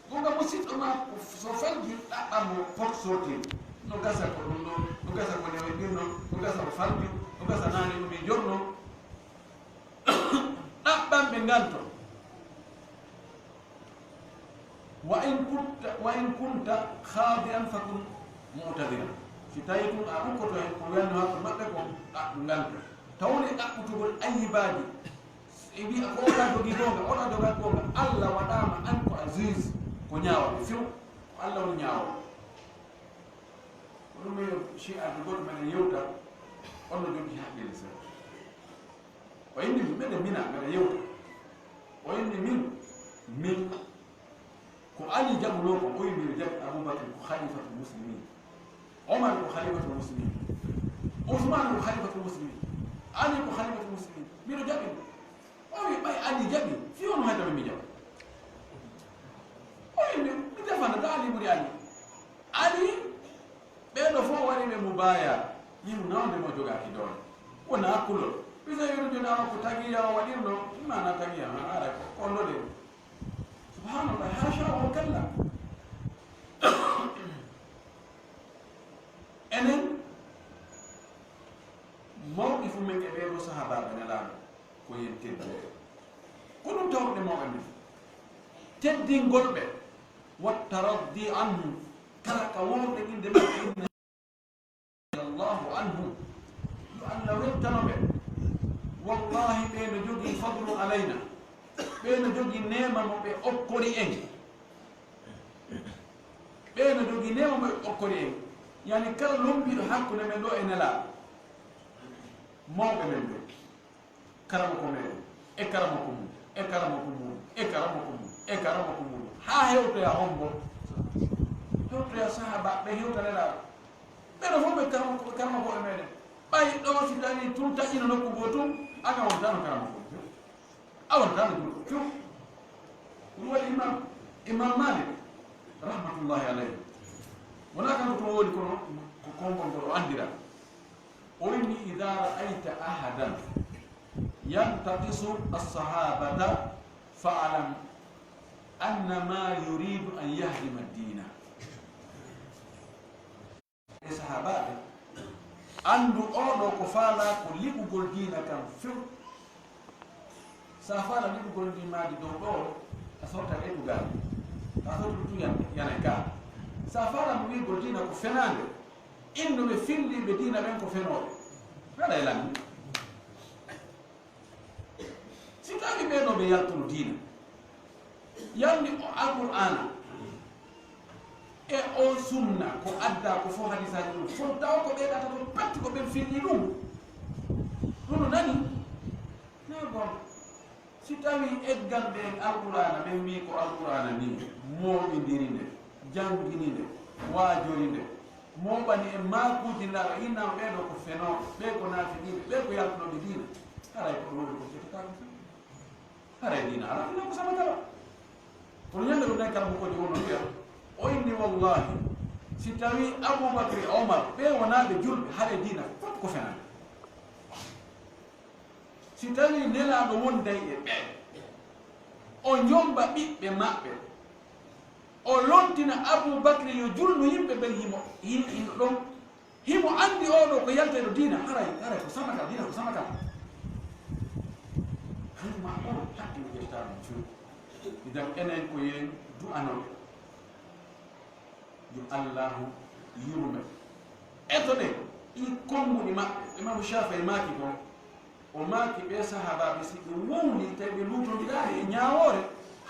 Gonga musiɗɗo ma so falji ɗaɓɓamo pot sotin no gasa ko ɗum ɗo no gasa ko newe ɗirno no gasa ko falju no gasa nani ɗum e jorno ɗaɓɓan ɓe nganto wa in kunta wa in kunta khadian fakun mu'tadiran si tawi tun a ukkoto hen ko wiyanno hakko maɓɓe ko ɗaɓɓu nganto tawni ɗaɓɓutugol ayibaji E wiya ko oɗa jogi gonga oɗa joga gonga allah waɗama an ko a juge ko ñawaɓe few ko allah woni ñawaɓe ko ɗum e chi'aji goto meɗen yewta onno jogi haqqille sew o inni min meɗen mina meɗa yewta o inni min Min ko Ali jaɓunoo ko, o wi miɗo jaɓi Abubakar ko khalifatul muslimin, Omar ko khalifatul muslimin, Usman ko khalifatul muslimin, Ali ko khalifatul muslimin, miɗo jaɓi ɗum. O wi ɓay Ali jaɓi, fii hono hay tawii mi jaɓa? O wi mi, mi defana ta Ali ɓuri Ali. Ali, ɓee ɗoo fof waɗi ɓe mubaaya, yimu nawde mo jogaaki doole. Wona hakkulol. Bisa yuru joni awa ko tagiya o waɗirno, maana tagiya, ma ara ko, ko ndode. Subhanallah, haasha wa kalla. Enen, mawqifu men e ɓee ɗoo sahaabaaɓe Nelaaɗo, ko yen teddinde. Ko ɗum tawruɗen mawɓe men. Teddingol ɓe, wa taraddi anhum, kala ka wonde innde maɓɓe, inna Allahu anhum. Yo Allah weltano ɓe. Wallahi, ɓee no jogii fadlun alayna. Ɓee no jogii neema mo ɓe okkori en. Ɓee no jogii neema mo ɓe okkori en. Yani kala lombiiɗo hakkunde men ɗoo e Nelaaɗo, mawɓe men ɓe, karamoko meɗen, e karamoko mum, e karamoko mum, e karamoko mum, e karamoko mum, haa hewtoya hombo? Hewtoya sahaabaaɓe, hewta Nelaaɗo. Ɓee ɗoo fof ɓe karamoko, ɓe karamokooɓe meɗen. Ɓay ɗoo si tawii tun taƴino nokku goo tun, aka wontano karamoko. A wontano julɗo. Fiw. Ɗum waɗi Imam, Imam Malik, rahmatullahi alayhi. Wonaa kanko tun woodi, kono ko konngol ngol o anndiraa. O inni, "Idha ra'ayta ahadan yantaqisu as-sahabata fa'lam annama yuridu an yahdima ad-dina." E sahaabaaɓe, anndu oo ɗoo ko faalaa ko liɓugol diina kan few. So a faalaa liɓugol ndi maadi dow ɗoo, a sortat e dugaali. A sortu tu yan-, yanay kaa. So a faalaa mo wi'ugol diina ko fenaande, innu ɓe filliiɓe diina ɓen ko fenooɓe. Haɗa e lanndi. Si tawii ɓee ɗoo ɓe yaltuno diina, yalni o Alqur'aana e o sunna, ko addaa ko fof, hadiisaaji ɗum fof, tawa ko ɓee ɗaata ko patti ko ɓen filli ɗum. Ɗum no nani? Na goonga. Si tawii egganɓe en Alqur'aana, ɓen wii ko Alqur'aana nii, mooɓindiri nde, janngini nde, waajori nde, mooɓani en maakuuji, ndaara, inna ɓee ɗoo ko fenooɓe, ɓee ko naafiqiiɓe, ɓee ko yaltunooɓe diina. Haray ko ɗum woni ko fetataako. Haray diina alaa, diina ko sama kala. Kono ñande ɗum, nayi kala ko kodi wonno wiya, o inni, "Wallahi, si tawii Abubakri e Omar, ɓee wonaa ɓe julɓe, haray diina fof ko fenaande." Si tawii Nelaaɗo wonday e ɓee, o jomba ɓiɓɓe maɓɓe, o lontina Abubakri yo julnu yimɓe ɓen, himo, hi-, hino ɗon, himo anndi oo ɗoo ko yaltayɗo diina, haray, haray ko sama kala, diina ko sama kala. Haray ma o haqqe no ƴettaano few. Idan enen ko yen du'anoɓe. Yo Allaahu yurme. Etoɗen ɗi konnguɗi maɓɓe. Imaamu Shaafi'i maaki ko, o maaki ɓee sahaabaaɓe, si ɓe wowlii, tawi ɓe luutondiraali e ñaawoore,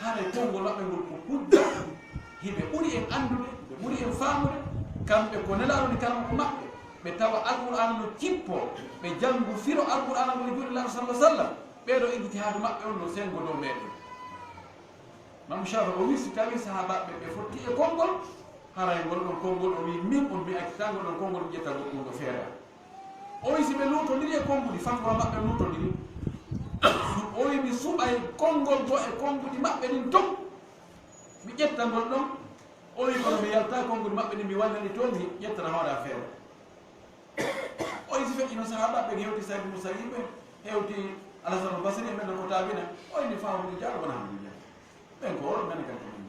haray konngol maɓɓe ngol ko hujja, hiɓe ɓuri en anndude, ɓe ɓuri en faamude, kamɓe ko Nelaaɗo woni karamoko maɓɓe, ɓe tawa Alqur'aana no cippoo, ɓe janngu firo Alqur'aana ngol e juuɗe Nelaaɗo, sallallaahu alayhi wa sallam, ɓee ɗoo ijtihaadu maɓɓe on no senngo dow meɗen. Imaamu Shaafi'i o wii, si tawii sahaabaaɓe ɓe fotti e konngol, haray ngol ɗon konngol, o wii, min on mi accitaa ngol ɗon konngol, mi ƴetta ngol ɗum ɗo feere am. O wii, si ɓe luutondiri e konnguɗi, fatuwa maɓɓe luutondiri, o wii, mi suɓay konngol goo e konnguɗi maɓɓe ɗin ton, mi ƴetta ngol ɗon. O wii, kono mi yaltaa konnguɗi maɓɓe ɗin, mi wallani toon, mi ƴettana hoore am feere. O isi feƴƴi no sahaabaaɓe ɓen hewti Sayyid Musayyib ɓe, hewti Alhasan Albasri, e men ko taabina, o inni faamu ɗi jaalo wona hamdu jaalo. Ɓen ko oɗo men kan ko men.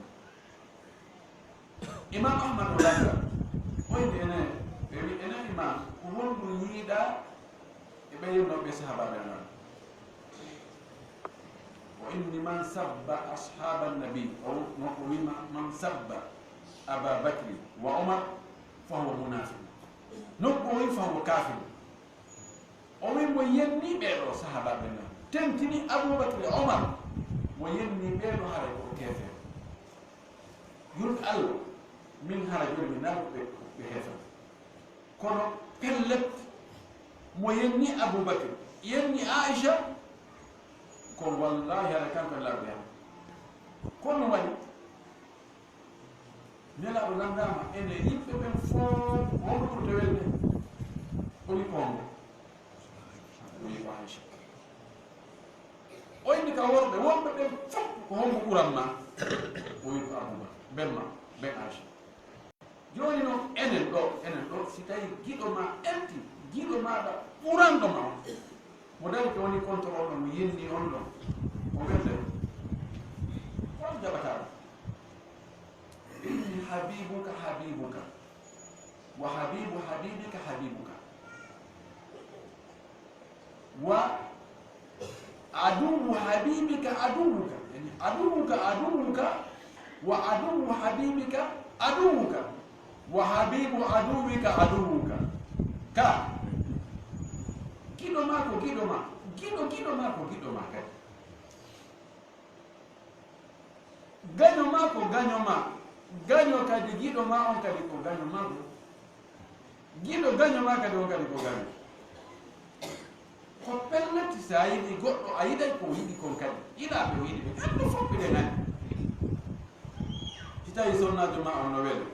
Imam Ahmad o laajaa, o inni ene, ɓe wi ene imam, ko honɗum yiiɗaa e ɓe yennooɓe sahaabaaɓe Annabi? O inni, man sabba ashaaban nabi, o, o wi ma-, man sabba Aba Bakri wa Omar fa huwa munafiq. Nokku o wi fa huwa kafir. O wi mo yenni ɓee ɗoo sahaabaaɓe nan, tentini Abubakar e Omar, mo yenni ɓee ɗoo haray ko keefeero. Yurɓe Allah, min hara joni mi naaru ɓe, ɓe heefa. Kono pellet, mo yenni Abubakar, yenni Aisha, ko wallahi hara kanko e laaɓi am. Ko ɗum waɗi, Nelaaɗo lanndaama ene yimɓe ɓen fof, ko honɗo ɓurata welde? O wi ko honɗo? O wi ko Aysha. O inni ka worɓe, worɓe ɓen fof ko honɗo ɓuran ma? O wi ko Abubakar, ben ma, ben Aysha. Jooni noon, enen ɗo, enen ɗo, si tawi giɗo ma elti, giɗo maaɗa ɓuranɗo ma on, mo dari ko woni contrôle on, mo yenni on ɗon, o welde, ko on jaɓata ɗum? Inni habibuka habibuka, wa habibu habibika habibuka. Wa aduwu habibika aduwuka. Yani, aduwuka aduwuka, wa aduwu habibika aduwuka, wa habibu aduwika aduwuka. Ka. Giɗo ma ko giɗo ma. Giɗo giɗo ma ko giɗo ma kadi. Gaño ma ko gaño ma. Gaño kadi giɗo ma on kadi ko gaño ma. Giɗo gaño ma kadi on kadi ko gaño. Ko pellet, si a yiɗi goɗɗo, a yiɗay ko o yiɗi kon kadi. Yiɗa ɓe o yiɗi ɓe. Kamɓe fof ɓe nani. Si tawi sonnaajo ma on no welo,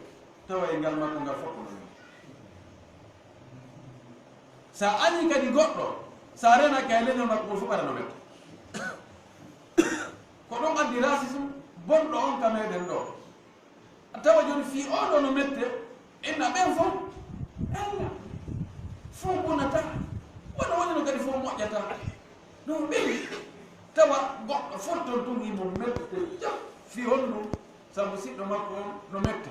tawa e ngal makko ngal fof ko no welo. Sa añi kadi goɗɗo, sa renake e leñol makko ngol fof ara no welo. Ko ɗum addi racisme bonɗo on ka meɗen ɗo. A tawa jooni fii oo ɗoo no mette, inna ɓen fof, ella, fof bonata, wona wonino kadi fof moƴƴata. Ɗum ɓen tawa goɗɗo fof toon tun himo mette jam fii honɗum? Sabu siɗɗo makko on no mette.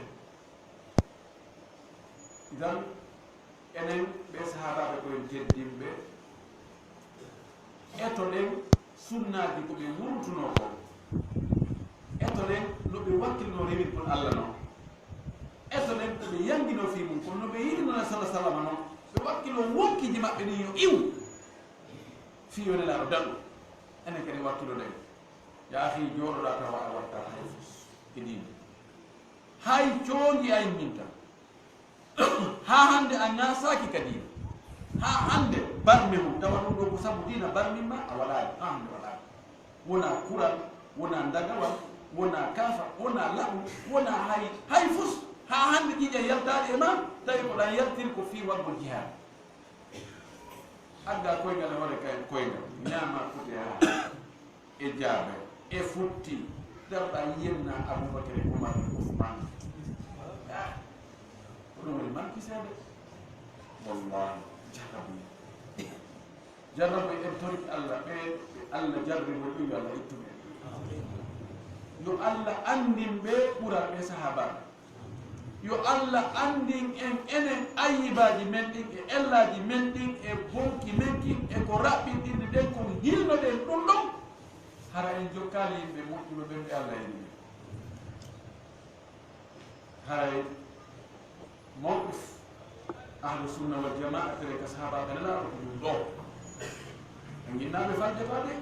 Idan, enen ɓee sahaabaaɓe ko en teddinɓe, etoɗen sunnaaji ko ɓe wuurtunoo kon, etoɗen no ɓe wakkilnoo rewirgol Alla non, etoɗen ko ɓe yannginoo fii mun kon, no ɓe yiɗinoo Nabi sallallaahu alayhi wa sallam non, ɓe wakkiloo wonkiiji maɓɓe ɗin yo iwu fii yo Nelaaɗo daɗu. Enen kadi wakkiloɗen. Yaa akhi, jooɗoɗaa tawa a waɗtaa hay fus e diine. Hay cooñi a immintaa. Haa hannde a ŋaasaaki ka diina. Haa hannde barme mum, tawa ɗum ɗoo ko sabu diina barmin ma, a waɗaani. Haa hannde waɗaani. Wonaa kural, wonaa ndagawal, wonaa kaafa, wonaa laɓu, wonaa hay, hay fus. Haa hannde ƴiiƴan yaltaali e ma, tawi ko ɗan yaltiri ko fii waɗgol jihaad. Adda koyngal e hoore kay, koyngal, ñaama foti haa. E jaabe, e futti, darɗa yenna Abubakar e Umar e Usman. Ah, ko ɗum woni manki seede. Wallahi, jarrabu. Jarrabu en toriki Allah, ɓe, ɓe Allah jarribo ɗum, yo Allah ittu ɓe. Yo Allah anndin ɓe ɓura ɓe sahaaba. Yo Allah anndin en enen ayyibaaji men ɗin e ellaaji men ɗin e bonki men kin e ko raɓɓinɗinɗi ɗen kon hilnoɗen ɗum ɗon. Hara en jokkaali yimɓe moƴƴuɓe ɓen ɓe Allah yiɗi ɓen. Haray mawqif Ahlu Sunna wal Jamaa tere ka sahaabaaɓe Nelaaɗo ko ɗum ɗoo. Ɓe nginnaaɓe faljotaade,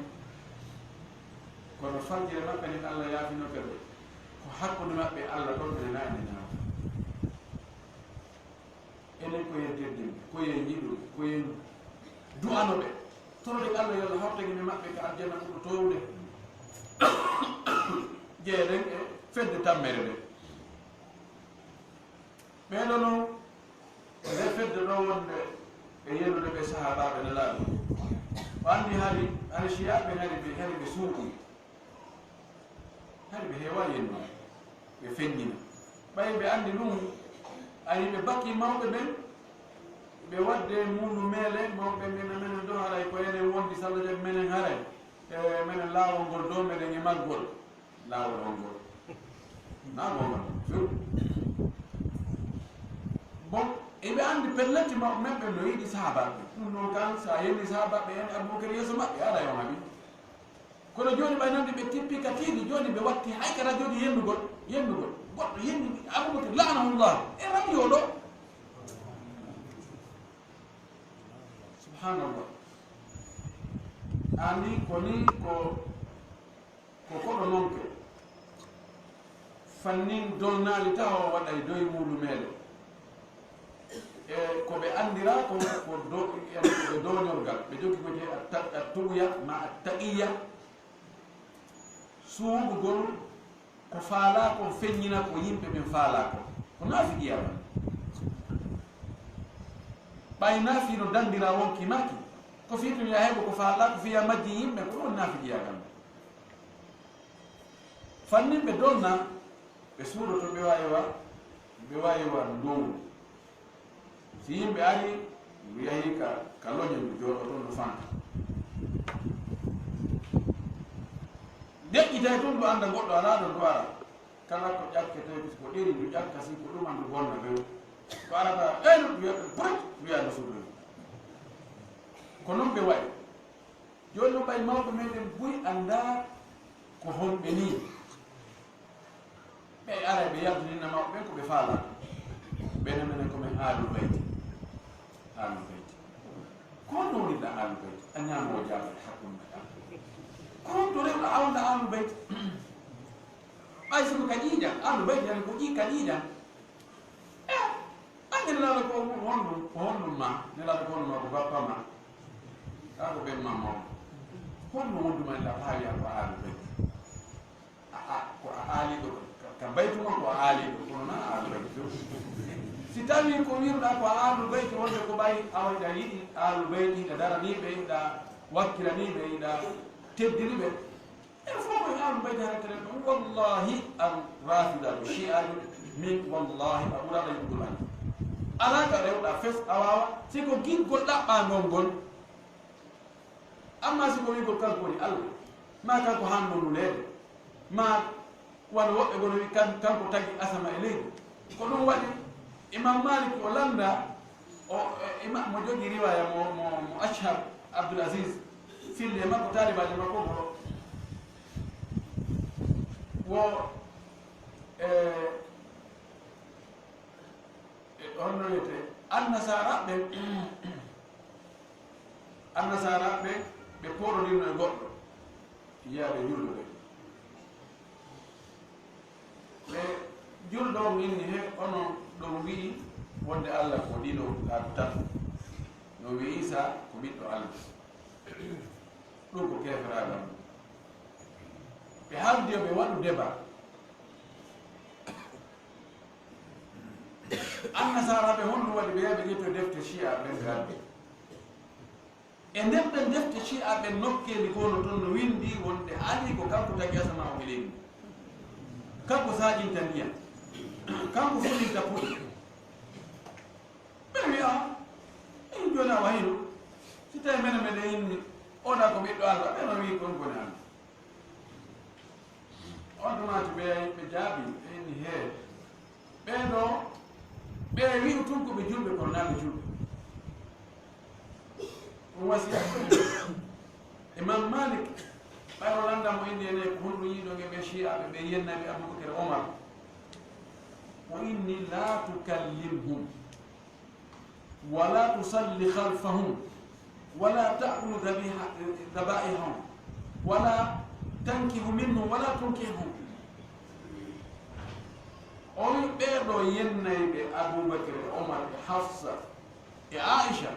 kono faljere maɓɓe nden Allah yaafinoke ɓe. Ko hakkunde maɓɓe e Allah ɗon ɓe nana ene ñaama. Enen ko yen teddin ɓe, ko yen yiɗu ɓe, ko yen du'ano ɓe. Toroɗen Allah yo Allah hawtagine maɓɓe ka aljanna ɓurɗo toowude. Jeeɗen e fedde tammere nden. Ɓee ɗoo non, nde fedde ɗoo wonde e yenude ɓe sahaabaaɓe Nelaaɗo. O anndi hari, hari Siyaaɓe hari ɓe, hari ɓe suuɗii. Hari ɓe heewaa yennude, ɓe feññina. Ɓay ɓe anndi ɗum, ari ɓe bakki mawɓe ɓen, ɓe waɗde muulu meele, mawɓe ɓen mbiya menen ɗoo haray ko enen wondi, salla jam menen haray, e menen laawol ngol ɗoo, meɗen e maggol. Laawol hongol? Naa goonga. Few. Bon, eɓe anndi pellet ma-, men ɓen no yiɗi sahaabaaɓe. Ɗum noon kan, so a yenni sahaabaaɓe en Abubakar yeeso maɓɓe, aɗa e on haɓi. Kono jooni ɓay nande ɓe tippi ka tiiɗi, jooni ɓe watti hay ka rajooji yennugol, yennugol. Goɗɗo yenni Abubakar, la'anahullah, e radio ɗo. Subhanallah. Ani ko ni ko Ko koɗo nonke. Fannin dolnaali taho waɗay doy muulu meele. E ko ɓe anndira ko, ko do-, en ko ɓe doñorgal. Ɓe jogii ko jee atta-, attuɓuya ma attaqiya. Suuɗugol Ko faalaa kon feññina ko yimɓe ɓen faalaa kon. Ko naafigiyaagal. Ɓay naafii no danndira wonki maaki, ko fii tun yaha heɓo ko faalaa, ko fii ya majji yimɓe, ko ɗun woni naafigiyaagal. Fannin ɓe donna, ɓe suuɗoto, ɓe waawi wa, ɓe waawi wa ndowu. Si yimɓe ari, ndu yahi ka, ka loñe, ndu jooɗo ton, ndu fanta. Deƴƴitay tun, ndu annda goɗɗo alaa ɗo ndu ara. Kala ko ƴakketee, si ko ɗeri ndu ƴakka, si ko ɗuma ndu bonna ɓe. Ko arata, ɓen ndu wiya ɓe, puret, wiya ndu suuɗoyi. Ko non ɓe wa'i. Jooni non ɓay mawɓe meɗen buy anndaa ko honɓe nii. Ɓe ara ɓe yaltinina mawɓe ɓen ko ɓe faalaa. Ɓen menen ko men Aalu Bayti. Aalu Bayti. Ko honno wonirɗa Aalu Bayti? A ñaama o jaabata hakkunde men. Ko honto rewɗa awnda Aalu Bayti? Ɓay si ko ka ƴiiƴan, Aalu Bayti yani ko ƴi-, ka ƴiiƴan. Eh, an Nelaaɗo ko honɗum, ko honɗum ma? Nelaaɗo ko honɗum ma? Ko bappa ma? Kaa ko ɓen ma mawɗo. Honno wonduma en la faa wi'a ko Aalu Bayti? A, a, ko a aaliiɗo, ka, ka baytu ma ko a aaliiɗo, kono na Aalu Bayti few. Si tawii ko wi'uɗaa ko Aalu Bayti, wonde ko ɓay awa hiɗa yiɗi Aalu Bayti, hiɗa daranii ɓe, hiɗa wakkilanii ɓe, hiɗa teddini ɓe. En fof ko e Aalu Bayti hara kelen ɗon. Wallahi, an Raafida ko Shi'aajo, min wallahi a ɓuraɗo yiɗugol an. Alaa ka rewɗa fes a waawa, si ko giggol ɗaɓɓaa ngol ngol. Amma si ko wi'ugol kanko woni Allah, ma kanko haanno nuleede, ma wano woɓɓe gono wi kan-, kanko tagi asama e leydi. Ko ɗum waɗi Imam Malik o lannda, o, e, ima-, mo jogii riwaya mo, mo, mo Ashhab Abdul Aziz filli e makko, taalibaajo makko ko wo, e, e, honno wiyetee? Annasaaraaɓe, Annasaaraaɓe ɓe pooɗodirno e goɗɗo, yiya ɓe juldude. Ɓe juldo on inni, he, onon ɗon wi'i wonde Allah ko ɗiɗo, kaa ko tato. No wi'i Iisaa ko ɓiɗɗo Allah. Ɗum ko keeferaagal mum. Ɓe haaldi yo ɓe waɗu deba. Annasaaraaɓe honɗum waɗi ɓe yaha ɓe ƴetto defte Shi'a ɓen ɓe addi? E nder ɗen defte Shi'a ɓen nokkeeli goo no ton no winndi wonde Ali ko kanko tagi asama on e leydi. Kanko saaƴinta ndiyam. Kanko fulinta puɗi. Ɓe wi'a, in jooni a wahino. Si tawi menen meɗen inni, oɗa ko ɓiɗɗo Allah, ɓe no wi'i kon ko ne Allah. On tuma to ɓe, ɓe jaabi, ɓe inni, hee, ɓee ɗoo, ɓe wi'u tun ko ɓe julɓe, kono naa ɓe julɓe. Ɗum wasiya. Imam Malik, ɓay o lannda mo inni ene ko honɗum yiɗon e ɓe Shi'aaɓe, ɓe yennayɓe Abubakar e Omar. O inni, laa tukallimhum. ولا تصل خلفهم ولا تأكل ذبيح-، ذبائحهم ولا تنكح منهم ولا تنكحهم. O wi ɓee ɗoo yennayɓe Abubakar e Omar e Hafsa e Aisha,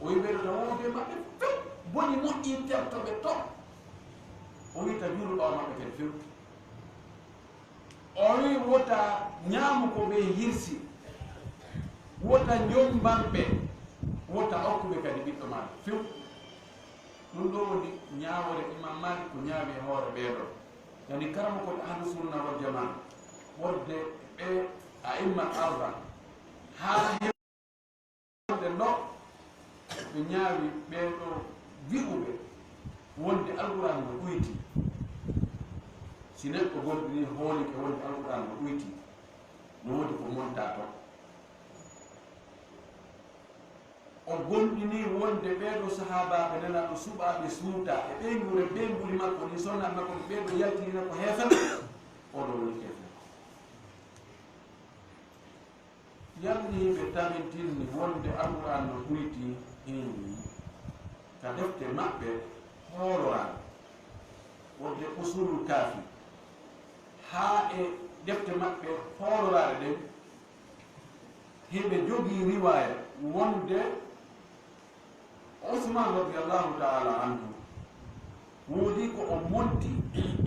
o wi ɓee ɗoo tawa wonde maɓɓe few, boni moƴƴi terto ɓe to. O wi ta juulu ɓaawo maɓɓe kadi few. O wi wota ñaamu ko ɓe hirsi, wota njomban ɓe, wota okku ɓe kadi ɓiɗɗo maɓɓe few. Ɗum ɗoo woni ñaawoore Imam Malik ko ñaawi e hoore ɓee ɗoo. Yani karamokooɓe Ahlu Sunna wal Jamaa, wonde ɓe a'imma arba, haa Wonde no ɓe ñaawi ɓee ɗoo wi'uɓe wonde Alqur'aana no ɗuytii. Si neɗɗo gomɗinii hoolike wonde Alqur'aana no ɗuytii, no woodi ko montaa ton. O gomɗinii wonde ɓee ɗoo sahaabaaɓe Nelaaɗo suɓaaɓe suutaa e ɓeynguure ɓeynguuli makko ɗin, sonnaaɓe makko ɓee ɗoo yaltinii ko heeferɓe, o ɗoo woni keefeero. Yalni ɓe tabintinni wonde Alqur'aana no ɗuytii, hii, ka defte maɓɓe hooloraare, wonde Usuulul Kaafi, haa e defte maɓɓe hooloraare ɗen, hiɓe jogii riwaaya wonde Usmaan radiyallaahu ta'aalaa anhu woodii ko o monti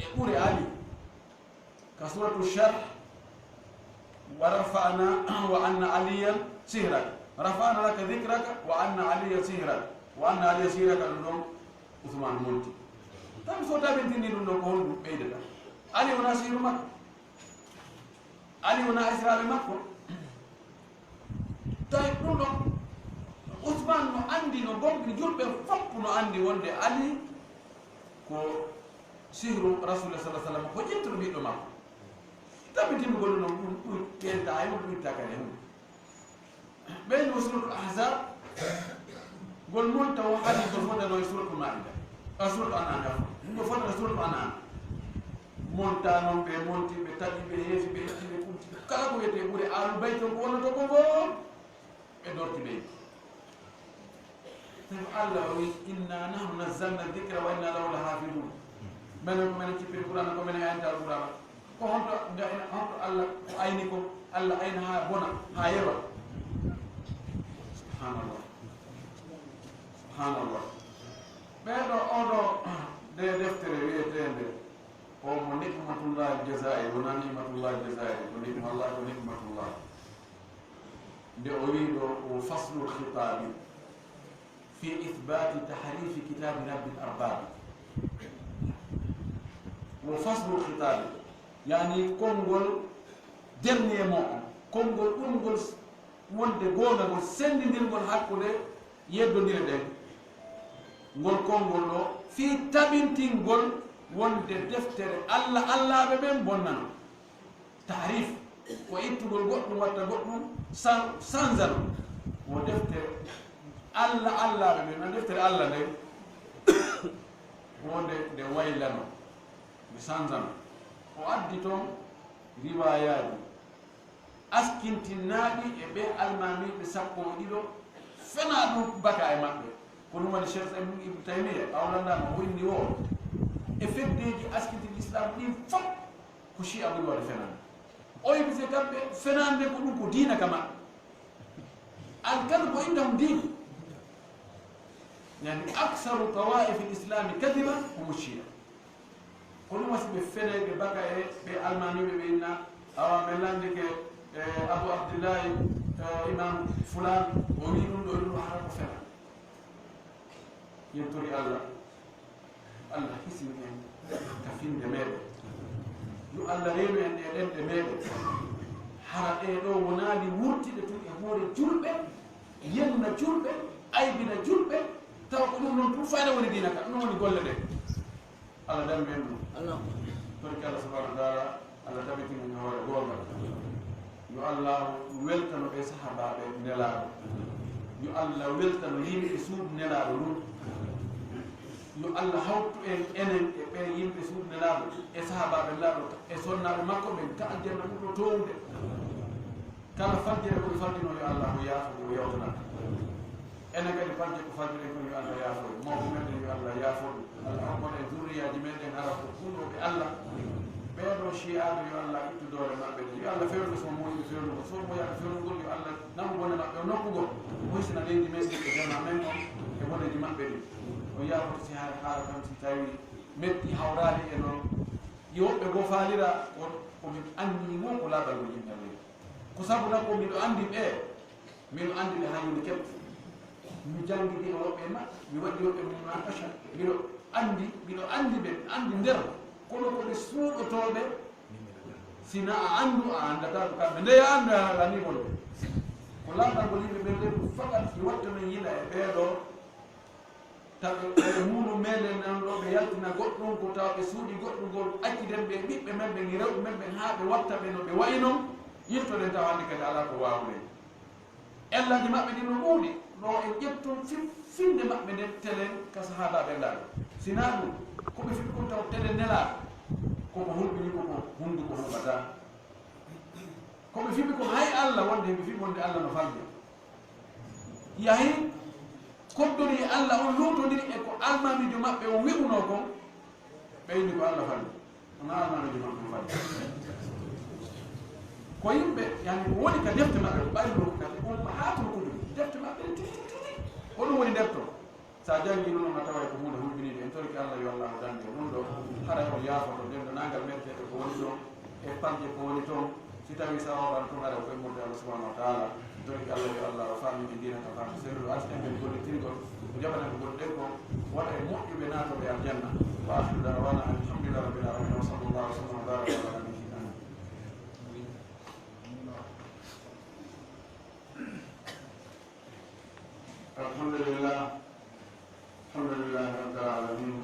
e ɓure Ali. Ka suratu Sharh, wa rafa'na wa anna aliyan sihrak. Rafa'na laka dhikraka wa anna aliyan sihrak. Wa anna aliyan sihrak ɗum ɗon Usman monti. Tawi so tabintini ɗum ɗon ko honɗum ɓeydata? Ali wona sihru makko. Ali wona esiraaɓe makko. Tawi ɗum ɗon Usman no anndi, no gomɗi julɓe fof no anndi wonde Ali ko sihru Rasulullah sallallahu alaihi wasallam, ko ƴettuɗo ɓiɗɗo makko. Tabitingol ɗum ɗon ɗum ɗum tenta hay ɗum itta kadi hum. Ɓen no suratul Ahzab, ngol monta o hadis ngol fotano e suratul Maida. A suratul An'am, afwan. Ngol fotano e suratul An'am. Monta non ɓe monti, ɓe taƴi, ɓe heesi, ɓe itti, ɓe kumti. Kala ko wiyetee ɓure Aalu Bayti on ko wonata ko fof, ɓe dorti ɓe. Sabu Allah o wi, "Inna nahnu nazzalna dhikra wa inna lahu lahafidun." Menen ko menen cippiri Qur'ana, ko menen ayanta Qur'ana. Ko honto, nde ina, honto Allah ko ayni ko? Allah ayna haa bona, haa yewa. Subhanallah. Subhanallah. Ɓeeɗo, oɗo de deftere wiyeteende o mo Ni'matullahi Jazairi, wona Ni'matullahi Jazairi, ko Ni'mallah, ko Ni'matullah. Nde o wi ɗo, o faslul khitabi fi ithbati tahrifi kitabi rabbil arbabi. Wo faslul khitabi, yani konngol dernier mot on, konngol ɓurngol wonde goonga ngol, senndindirngol hakkunde yeddondire ɗen. Ngol konngol ɗo fii tabintingol wonde deftere Allah, Allaaɓe ɓen bonnano. Tahrif ko ittugol goɗɗum, watta goɗɗum san-, sanzano. Wo deftere Allah, Allaaɓe ɓen, no deftere Allah nden, wonde nde waylano, nde sanzano. O addi toon riwaayaaji askintinnaaɗi e ɓee almaamiiɓe sappo e ɗiɗo, fenaa ɗum baka e maɓɓe. Ko ɗum waɗi Cheikh Ibn, Ibn Taymiyya, a wonandaama, o winndi o, e feddeeji askintinɗi Islam ɗin fof, ko Shia ɓuri waɗde fenaande. O wi'i, parce que kamɓe fenaande ko ɗum ko diina ka maɓɓe. Al-kadhibu indahum diin. Yani, aktharu tawaifi l-islami kadiban humu Shia. Ko ɗum wasi ɓe fenay, ɓe baka e ɓe almaamiiɓe, ɓe inna, awa, men lanndike, e, Abu Abdillahi, e, Imam Fulaan, o wi'i ɗum ɗo, ɗum hara ko fena. Yen tori Allah, Allah hisini en ka finnde meɗen. Yo Allah reenu en e ɗemɗe meɗen. Hara ɗee ɗoo wonaali wurtiɗe tun e hoore julɓe, yenna julɓe, aybina julɓe, tawa ko ɗum ɗon tun fayda woni diina ka, ɗum ɗon woni golle ɗen. Allah dandu en ɗum. Torki Allah subhanahu wa taala, Allah tabitin en e hoore goonga. Yo Allah weltano ɓe sahaabaaɓe Nelaaɗo. Yo Allah weltano yimɓe suudu Nelaaɗo ɗum. Yo Allah hawtu en, enen e ɓe yimɓe suudu Nelaaɗo, e sahaabaaɓe Nelaaɗo, e sonnaaɓe makko ɓen ka aljanna ɓurɗo toowude. Kala fajjere ko ɓe fajjinoo, yo Allah o yaafo, o yawtana. Enen kadi, fajje ko fajjuɗen kon, yo Allah yaafo en. Mawɓe men ɓen, yo Allah yaafo ɓe. Allah hokku en zurriyaaji men ɗen, hara ko hulɓe Allah. Ɓee ɗoo Shi'aaɓe, yo Allah ittu doole maɓɓe ɗen. Yo Allah fewnu so moƴƴi fewnugo, so moƴƴaaka fewnugol, yo Allah naɓu bone maɓɓe o nokku goo. O hisina leydi men ndi e jamaa men on e boneeji maɓɓe ɗin. O yaafoto si haala, haala kam si tawi metti hawraali e non. Yo woɓɓe goo faalira ko, ko min anni wo ko laaɓal ngol yimɓe Allah. Ko sabu na ko miɗo anndi ɓe, miɗo anndi ɓe haa yoni keɓ. Mi janngidi e woɓɓe maɓɓe, mi waɗi woɓɓe munaqasha. Miɗo anndi, miɗo anndi ɓe, anndi nder, kono ko ɓe suuɗotooɓe. Si na a anndu, a anndataa ko kamɓe. Nde a anndu, a haala ni bonde. Ko laaɓal ngol yimɓe ɓen nden, fakat mi watta men yila e ɓee ɗoo. Tawi ɓe muulu meɗen nan ɗo, ɓe yaltina goɗɗum, ko tawa ɓe suuɗi goɗɗum ngol, acciden ɓe ɓiɓɓe men ɓen e rewɓe men ɓen, haa ɓe watta ɓe no ɓe wayi non, yiltoɗen tawa hannde kadi alaa ko waawuɗen. Ellaaji maɓɓe ɗin no ɗuuɗi, ɗo en ƴettun fi-, finnde maɓɓe nden telen ka sahaabaaɓe Nelaaɗo. Si naa ɗum, ko ɓe fiɓi kon taw telen Nelaaɗo, ko ko hulɓini, ko ko hunnduko huɓata. Ko ɓe fiɓi kon hay Allah wonde ɓe fiɓi wonde Allah no falja. Yahi, koddori e Allah on, luutondiri e ko almaamiijo maɓɓe on wi'unoo kon, ɓe inni ko Allah falli. Wonaa almaamiijo maɓɓe on falli. Ko yimɓe, yani, ko woni ka defte maɓɓe, ko ɓayri ɗo ko kadi, on ko haa ton ko ɗum. Defte maɓɓe titi, titi. Ko ɗum woni nder ton. Sa janngi ɗum, a taway ko huunde hulɓiniinde. En torike Allah, yo Allah o danndu ɗum ɗo. Haray on yaafoto denndaangal metteeɗe ko woni ɗo. e pamje ko woni toon. Si tawii sawaaban toon, hara ko immorde Allah subhanahu wa taala. Tori Allah, yo Allah o faami en diina ka faami selluɗo, arti en gollitirgol, o jaɓana en ko golliɗen kon, waɗa en moƴƴuɓe naatooɓe aljanna. Wa akhiru da'wana alhamdulillahi rabbil alamin. Wa sallallahu wa sallam wa baraka ala nabiyyina. Alhamdulillah. Alhamdulillahi rabbil alamin.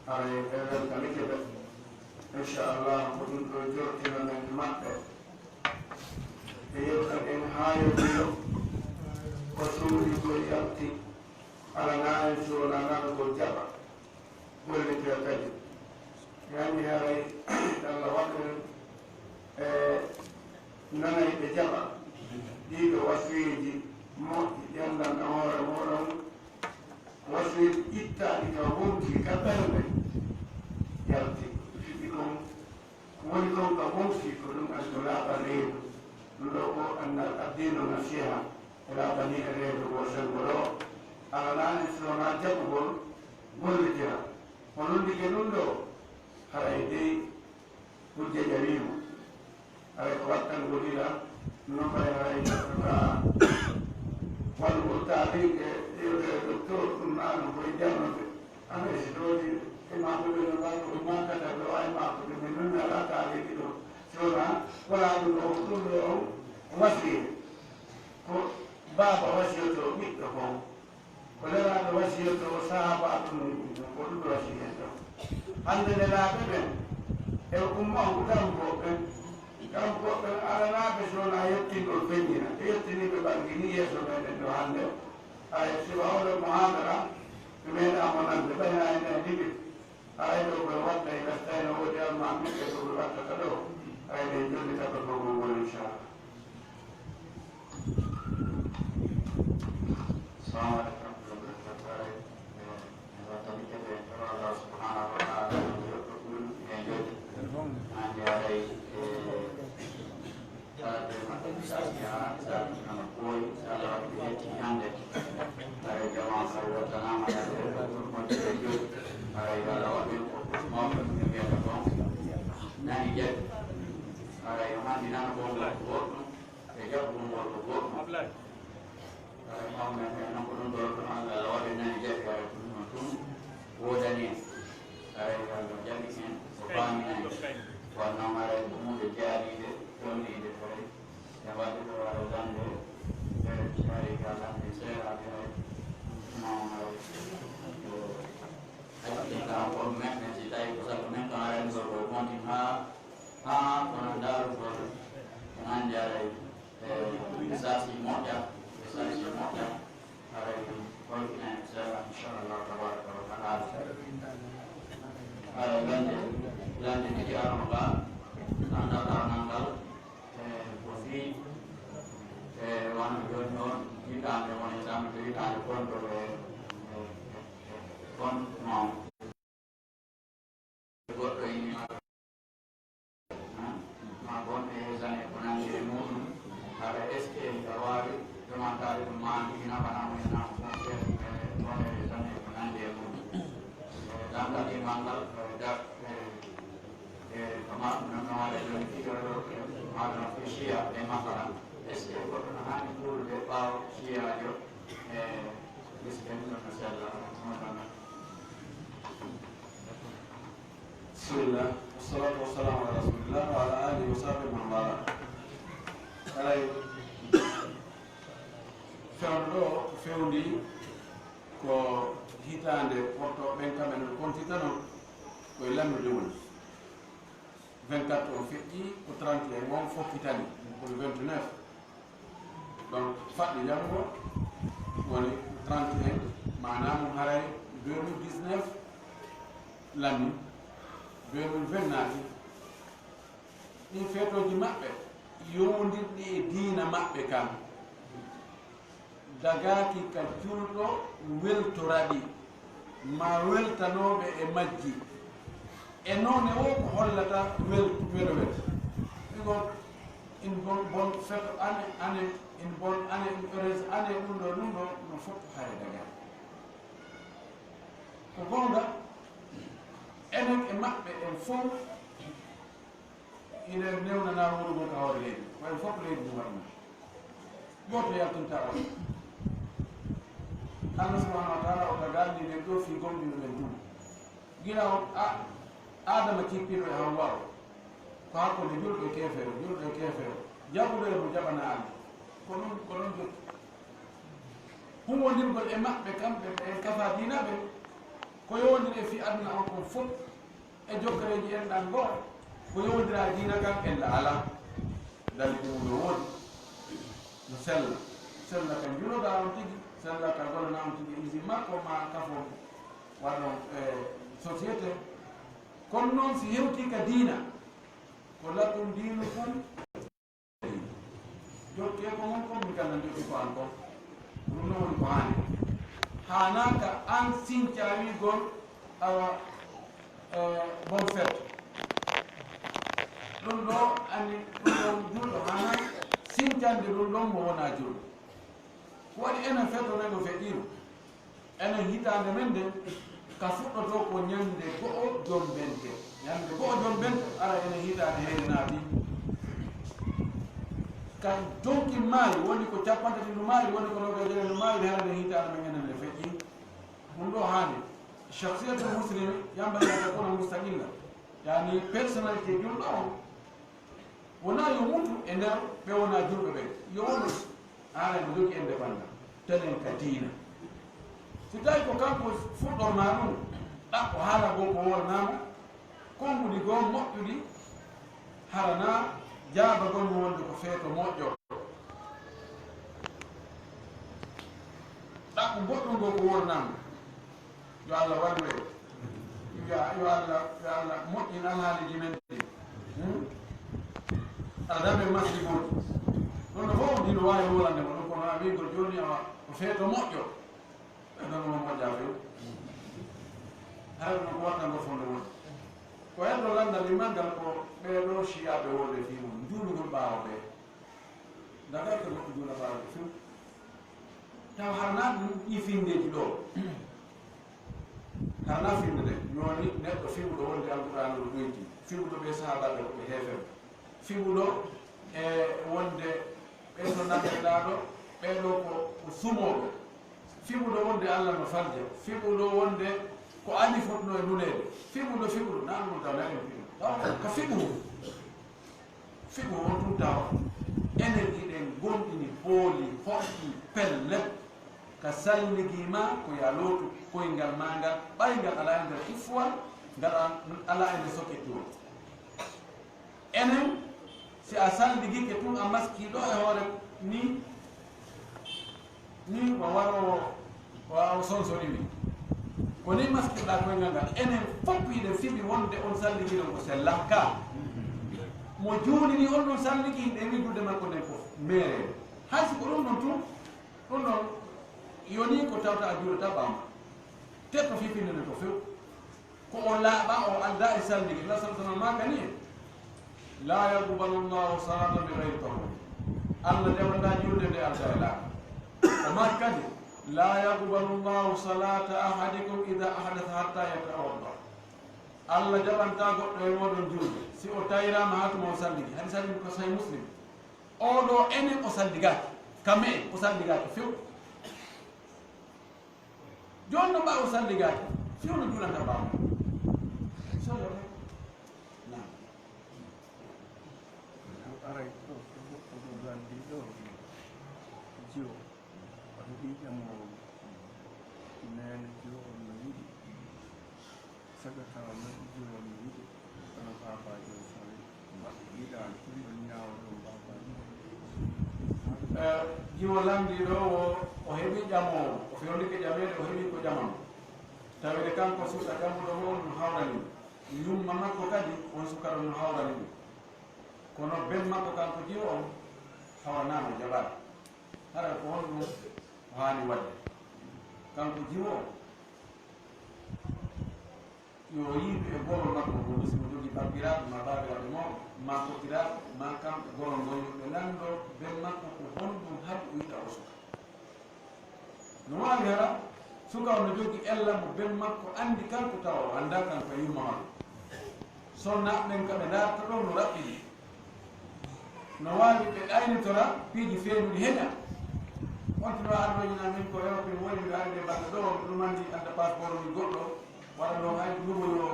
Haray enen ka Likebe, inchallah, ko ɗum ɗo jortino men maɓɓe. E yewtan en haa yewtino ko suuɗi ko yalti, ala na en suwona nan ko jaɓa. Gollitira kadi. Yani haray Allah waɗu en e nanay ɓe jaɓa ɗiɗo wasuyeeji moƴƴi ɗi anndan e hoore muɗum. Wasuyeeji ittaaɗi ka wonki ka ɓernde yalti. Fiɗi kon woni kon ka wonki ko ɗum addi laaɓa reedu. Ɗum ɗo ko annal addiino nasiha e laaɓani e reedu ko selgo ɗo. Ala na en sona jaɓugol gollitira. Ko nondike ɗum ɗo, haray dey hujja ƴawiima. Haray ko wattangol ila, no mbay haray ka wallugol taaliɓe, yewtere docteur, ɗum naano koye jannude. Haray si ɗooni e maɓɓe ɓe no mbaɗi ko ɗum mankata ɓe waawi maako ɗum, min nun mi alaa taaliɓe ɗum. Si wonaa, wonaa ɗum ɗo, ko ɗum ɗo on wasiye. Ko baaba wasiyoto ɓiɗɗo kon. Ko Nelaaɗo wasiyotoo sahaabaaɓe mum, ko ɗum wasiyee ɗo. Hannde Nelaaɓe ɓen, e umma on ko Gambooɓe ɓen. Gambooɓe ɓen alanaaɓe si wonaa yettingol feññina. Ɓe yettiniiɓe ɓanginii yeeso meɗen ɗo hannde. Hay si wawɗo muhaadara, mi meeɗaa mo nande, ɓay haa en ɗan diɓi. Haray ɗo koye watta e gastayno woodi almaami ɓe ko ɓe wattata ɗo. Haray ɓe jonni tato ko gongol inchallah. Salamu aleykum wa rahmatullahi wa barakatuh. Haray, eh, en wattani kadi en toro Allah subhanahu wa ta'ala, yo yoɓɓe ɓuri en jooɗi. Hannde haray, eh, Kala ɓe maɓɓe mi salmina, mi salmina no ɓooyi, si Allah waɗi ɓe yettini hannde. Haray jama kay wattanaama hannde, ko ɗum woni ɓe jooɗi. Haray yo Allah waɗu en ko mawɓe ɓe mbiyata kon. Nani jaɓi. Haray yo hannde nana gonngol ko goɗɗum, ɓe jaɓa gonngol ko goɗɗum. Haray mawɓe men ɓen non ko ɗum ɗo, kono Allah waɗi nani jaɓi, haray ko ɗum ɗon tun woodani en. Haray Allah jaɓi en, o faamini en. Kono noon haray ko huunde jaariinde, fewniinde, haray en waɗi ko haray gannde, e haray ka gannde seeraaɓe, haray mawɓe, haray ko hakkille ka on men, men si tawi ko sabu men, kono haray ɗum ɗo ko wonti haa, haa kono ndaarugol ko nandi haray. E, message ji moƴƴa, message ji moƴƴa. Haray ɗum holkina en seeɗa, inchallah, tabaraka wa taala. Haray lande, lande ɗiɗi arno ga, nanda ɗarngal ngal, e, ko fii, e, wano jooni noon, hitaande woni tan ko hitaande konto e, e, e, kon noon. Goɗɗo ini ma, ma bonɗe e zane ko nandi e muɗum, haɗa est-ce que ka waawi ɗumantaade ɗum maa ndi nafana mo e nafo fof, e bonɗe e zane ko nandi e muɗum. E ɗangal imal ngal, e da-, e, e ko ma ɗum noon waɗa jooni fiɗo ɗo, e maɗum ko siya e masala, est-ce que goɗɗo no haani juulude ɓaawo siyaajo? E, bisimilla, no sella, no sella. Bisimilla. Wassalatu wassalamu ala rasulillah wa ala alihi wa sahbihi man wala. Haray fewndo ɗo ko fewndi ko hitaande porto ɓen kamen no kontitano koye lannude woni. Vingt-quatre on feƴƴi, ko trente et un on fokkitani, ko le vingt-neuf. Donc, faɗɗi janngo woni trente et un, maanaam haray deux mille dix-neuf lanni, deux mille vingt naati. Ɗin feetooji maɓɓe yowondirɗi e diina maɓɓe kan. Dagaaki ka julɗo weltora ɗi, ma weltanooɓe e majji. E noone o ko hollata wel-, welo wel. Ɗigo, une bonne, bonne fête, année, année, une bonne année, une heureuse année, ɗum ɗo, ɗum ɗo, no fof hare dagaaki. Ko goonga, enen e maɓɓe en fof, Ina newnanaa wonugol ka hoore leydi, ko en fof ko leydi ndi waɗnoo. Gooto yaltinta on. Allah subhanahu wa taala o tagaalni ɓen ɗoo fii gomɗinɓe ɓen ɗum. Gila on a-, Aadama cippiiɗo e Hawwa o, ko hakkunde julɗo e keefeero, julɗo e keefeero, jaɓuɗo e mo jaɓanaa Allah. Ko ɗum, ko ɗon jokki. Humondirgol e maɓɓe kamɓe ɓe en kafaa diina ɓen, ko yowondiri e fii aduna on kon fof. E jokkereeji enɗan goo, ko yowondira diina kan ella alaa. Dalli ɗum no woodi. No sella. Sella ka njuloɗaa on tigi, sella ka gollana on tigi, usine makko ma kafo waɗon e société. Kono noon si hewtii ka diina, ko lakum diinukum. Jokke ko mon kon, min kam nan jokki ko an kon. Ɗum ɗo woni ko haani. Haanaaka an sincaa wiigol awa, eh, bon fête. Ɗum ɗo anni, ɗum ɗon julɗo haanaaka sincande ɗum ɗon mo wonaa julɗo. Ko waɗi enen fête o nani o feƴƴiino. Enen hitaande men nden, ka fuɗɗotoo ko ñannde go'o Jombente. Ñannde go'o Jombente, ara enen hitaande heyre naati. Ka donkin maayi, woni ko cappanɗe tati ndu maayi, woni ko noogaye e jeego ndu maayi, hara nden hitaande men enen nde feƴƴi. Ɗum ɗo haani. Shakhsiyatul muslimi, yamba yamba kono mustaqilla. Yani, personnalité julɗo on, wonaa yo mutu e nder ɓe wonaa julɓe ɓen. Yo wonu haala no jogii indépendant, tenen ka diina. Si tawi ko kanko fuɗɗornaa ɗum, ɗaɓɓo haala goo ko wolnaama, konguɗi goo moƴƴuɗi, hara naa jaabagol mo wonde ko feeto moƴƴo. Ɗaɓɓu goɗɗum goo ko wolnaama. Yo Allah wallu en. Yo, yo Allah, yo Allah moƴƴin alhaaliji men ɗi. Hmm? Allah dame masjidooji. Ɗum no fof on hino waawi wolande mo ɗum, kono a wiigol jooni awa ko feeto moƴƴo. Ɓe noon mo moƴƴa few. Hay ɗum ko wattangol fof no woni. Ko heddo lanndal limangal ko ɓee ɗoo siyaaɓe wonde fii mum, njuulugol ɓaawo ɓee. Daga ko goɗɗo juula ɓaawo few. Taw harnaa ɗum ɗi finndeeji ɗoo. Harnaa finnde nde, ñooni neɗɗo fiɓuɗo wonde Alqur'aana no ɗoyti, fiɓuɗo ɓe sahaabaaɓe ko ɓe heeferɓe, fiɓuɗo e wonde ɓe so nanndetaaɗo, ɓee ɗoo ko, ko sumooɓe, fiɓuɗo wonde Allah no falja, fiɓuɗo wonde ko ani fotnoo e nuleede, fiɓuɗo, fiɓuɗo, naa ɗum taw naɗen fiɓuɗo. Taw ka fiɓuɗo. Fiɓu on tun tawa enen hiɗen gomɗini, pooli, hoɗɗi, pellet, ka salligi ma ko ya lootu koyngal ma ngal, ɓay ngal alaa e nder kiffuwal, ngal a-, alaa e nder sokettuwol. Enen, si a salligike tun a maskii ɗo e hoore ni, Ni ko waroowo, o, o sonsori mi. Ko ni maskirɗaa koyngal ngal. Enen fof hiɗen fiɓi wonde on salligiiɗo ko sella. Ka mo juulini on ɗon salligi, hiɗen wi'i julde makko nden fof meere. Hay si ko ɗum ɗon tun, ɗum ɗon yoni ko tawta a juulata ɓaama. Te ko fifinde nden ko few. Ko o laaɓa, o alda e sallige. Rasul sama maakani en, "La yaqbalu Allahu salatan bi ghayri tahur." Allah jaɓata julde nde alda e laaɓa. O maaki kadi, "La yaqbalu Allahu salata ahadikum idha ahdatha hatta yatawadda." Allah jaɓanta goɗɗo e mooɗon julde si o tayraama haa tuma o salligi. Hadis hadis ko Sahih Muslim. Oo ɗoo enen o salligaaki. Kamɓe en o salligaaki few. Jooni no ɓaawo salligaaki, si hono juulata ɓaawo? Sallata. Naam. Aray ɗo, ɗo, ɗo, ɗo gandi ɗo. Jiwo. Wano ɓii ƴamoowo. Neene jiwo on no yiɗi. Sagata on no jiwo on no yiɗi. Kono baabaajo o fawi. Mbaɗi yiɗaani. Ɗum ɗon ñaawo ɗum baabaajo. Eh, jiwo lamndiiɗo o, o heɓi ƴamoowo. O fewndike ƴameede, o heɓi ko ƴamamo. Tawde kanko suka ƴamuɗo mo on no hawrani mo. Yumma makko kadi, on suka ɗon no hawrani mo. Kono ben makko kanko jiwo on, hawranaama, jaɓaani. Hara ko honɗum o haani waɗde? Kanko jiwo on, yo o yiidu e goro makko ngo, si mo jogii bappiraaɓe ma baabiraaɓe mawɓe, ma kokkiraaɓe, ma kamɓe goro ngo, yo ɓe lanndo ben makko ko honɗum haɗi o yiɗa o suka. No waawi hara, suka o no jogii ella mo ben makko anndi kanko tawa o anndaa kanko e yumma makko. Sonnaaɓe ɓen ka ɓe ndaarta ɗon no raɓɓiɗi. No waawi ɓe ɗaynitora piiji feeñuɗi heña. On tino ardoñina min ko Europe mi woni, miɗo arde baɗɗo ɗo, ɗum anndi adda passeport mi goɗɗo, waɗa ɗo hay lumoyo,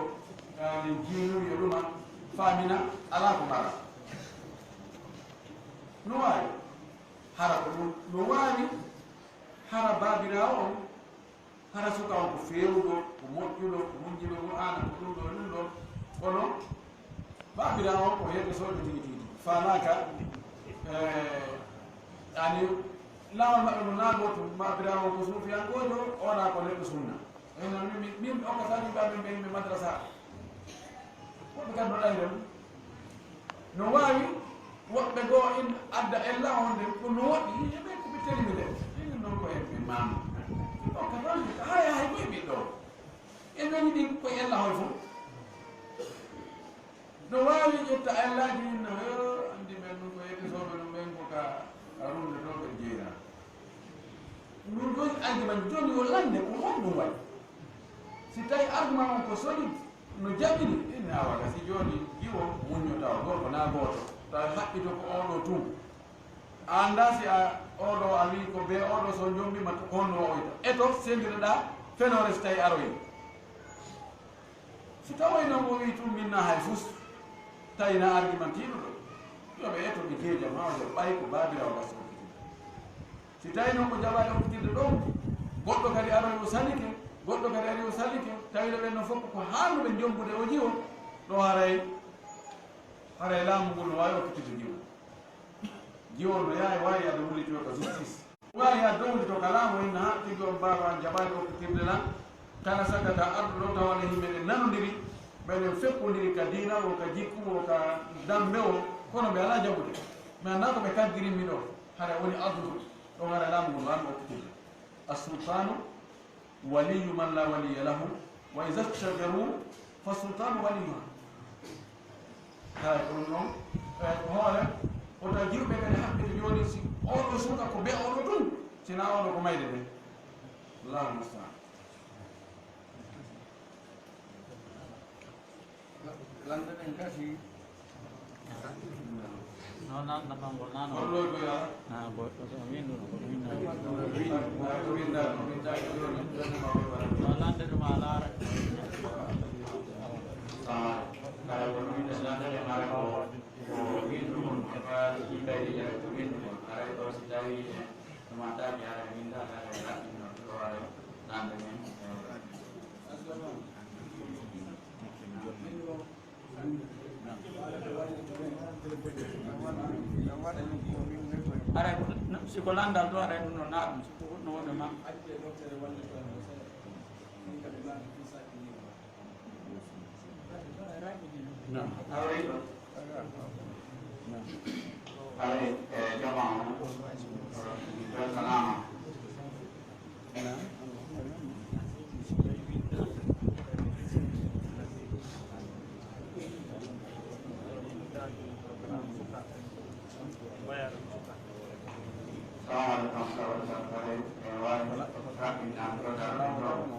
yani jiinuyo ɗuma, faamina, alaa ko mara. No waawi, hara ko ɗum, no waawi, hara baabiraawo on, hara suka on ko feewuɗo, ko moƴƴuɗo, ko hunjiɗo, ko aana, ko ɗum ɗo, ɗum ɗo. Kono baabiraawo on ko yeeɓe sooɓe tigi tigi tigi. Faalaaka, eh, yani, laawol maɓɓe mo naa gootum, baabiraawo on ko suufiyankoojo, oona ko neɗɗo sunna. Enen min, min, min okkata yimɓe amen ɓe yimɓe madrasa. Woɓɓe kadi no ɗayre mum. No waawi woɓɓe goo in adda ella on nden, ko no woɗɗi, yimɓe ɓe ko ɓe telimi de. Enen noon ko en ɓe maama. Min okkata yimɓe, hay, hay, koye ɓiɗɗo. En woni ɗin koye ella hoy fof. No waawi ƴetta ellaaji min no, yo, anndi men ɗum ko yettisooɓe ɗum ɓen ko ka, ka runde ɗo ɓe jeeya. Ɗum ɗon argument jooni yo lande ko honɗum waɗi. Si tawi argument on ko solide, no jaɓini, inna awa gasi jooni jiwo muñño tawa gorko na gooto. Tawi haɓɓito ko oɗo tun. A anndaa si a oɗo a wii ko be oɗo so jombima ko honno waɗoyta. Eto sendiraɗa fenoore si tawi aroyi. Si tawoy noon o wii tun min na hay fus, tawi na argumentiiɗo ɗo, yo ɓe eto ɓe jeejam haa o jaɓa ɓay ko baabiraawo gasi okkitirde. Si tawi noon ko jaɓaade okkitirde ɗo, goɗɗo kadi aroy o salike, goɗɗo kadi ari o salike, tawi no ɓen noon fof ko haanuɓe jombude o jiwo, ɗo haray, haray laamu ngun no waawi okkitirde jiwo. Jiwo no yahay waawi yaade wullitoyo ka justice. Waawi haa dowli to kala mo inna haa tigi on baaba an jaɓaali okkitirde lan. Kala sakata arɗo ɗo tawa ne yimɓe ɓe nanondiri, meɗen feppondiri ka diina o, ka jikku o, ka dambe o, kono ɓe alaa jaɓude. Mi anndaa ko ɓe kaggirimmi ɗo, hara woni adlu, ɗon hara laamu ngu no an okkitirde. As-sultanu waliyu man la waliya lahu, wa iza shajaru fa sultanu waliyuha. Hay ko ɗum noon, e, ko hoore, wota jiwɓe kadi haɓɓita jooni si oɗo suka ko be oɗo tun, sina oɗo ko mayde de. Allahu mustaan. Lande ɗen kasi. No nan na bangol nan o. Hollo ko ya? Ah, bo, ko so min ɗum, ko min ɗum. Winda, winda, winda, winda. No lande ɗum a laara. Ah, kala ko min ɗum lande ɗe mara ko, ko windu mum, e ba yimɓe ɗi jaɓe ko windu mum. Aray ɗo si tawi e, no ma tawi ara winda, ara e raɓɓi no, ɗo ara lande men. Aray, si ko lanndal to, aray ɗum ɗo na ɗum, si ko goɗɗo wonde ma. Aray, e, jama on, weltanaama. Salamu aleykum, salamu aleykum.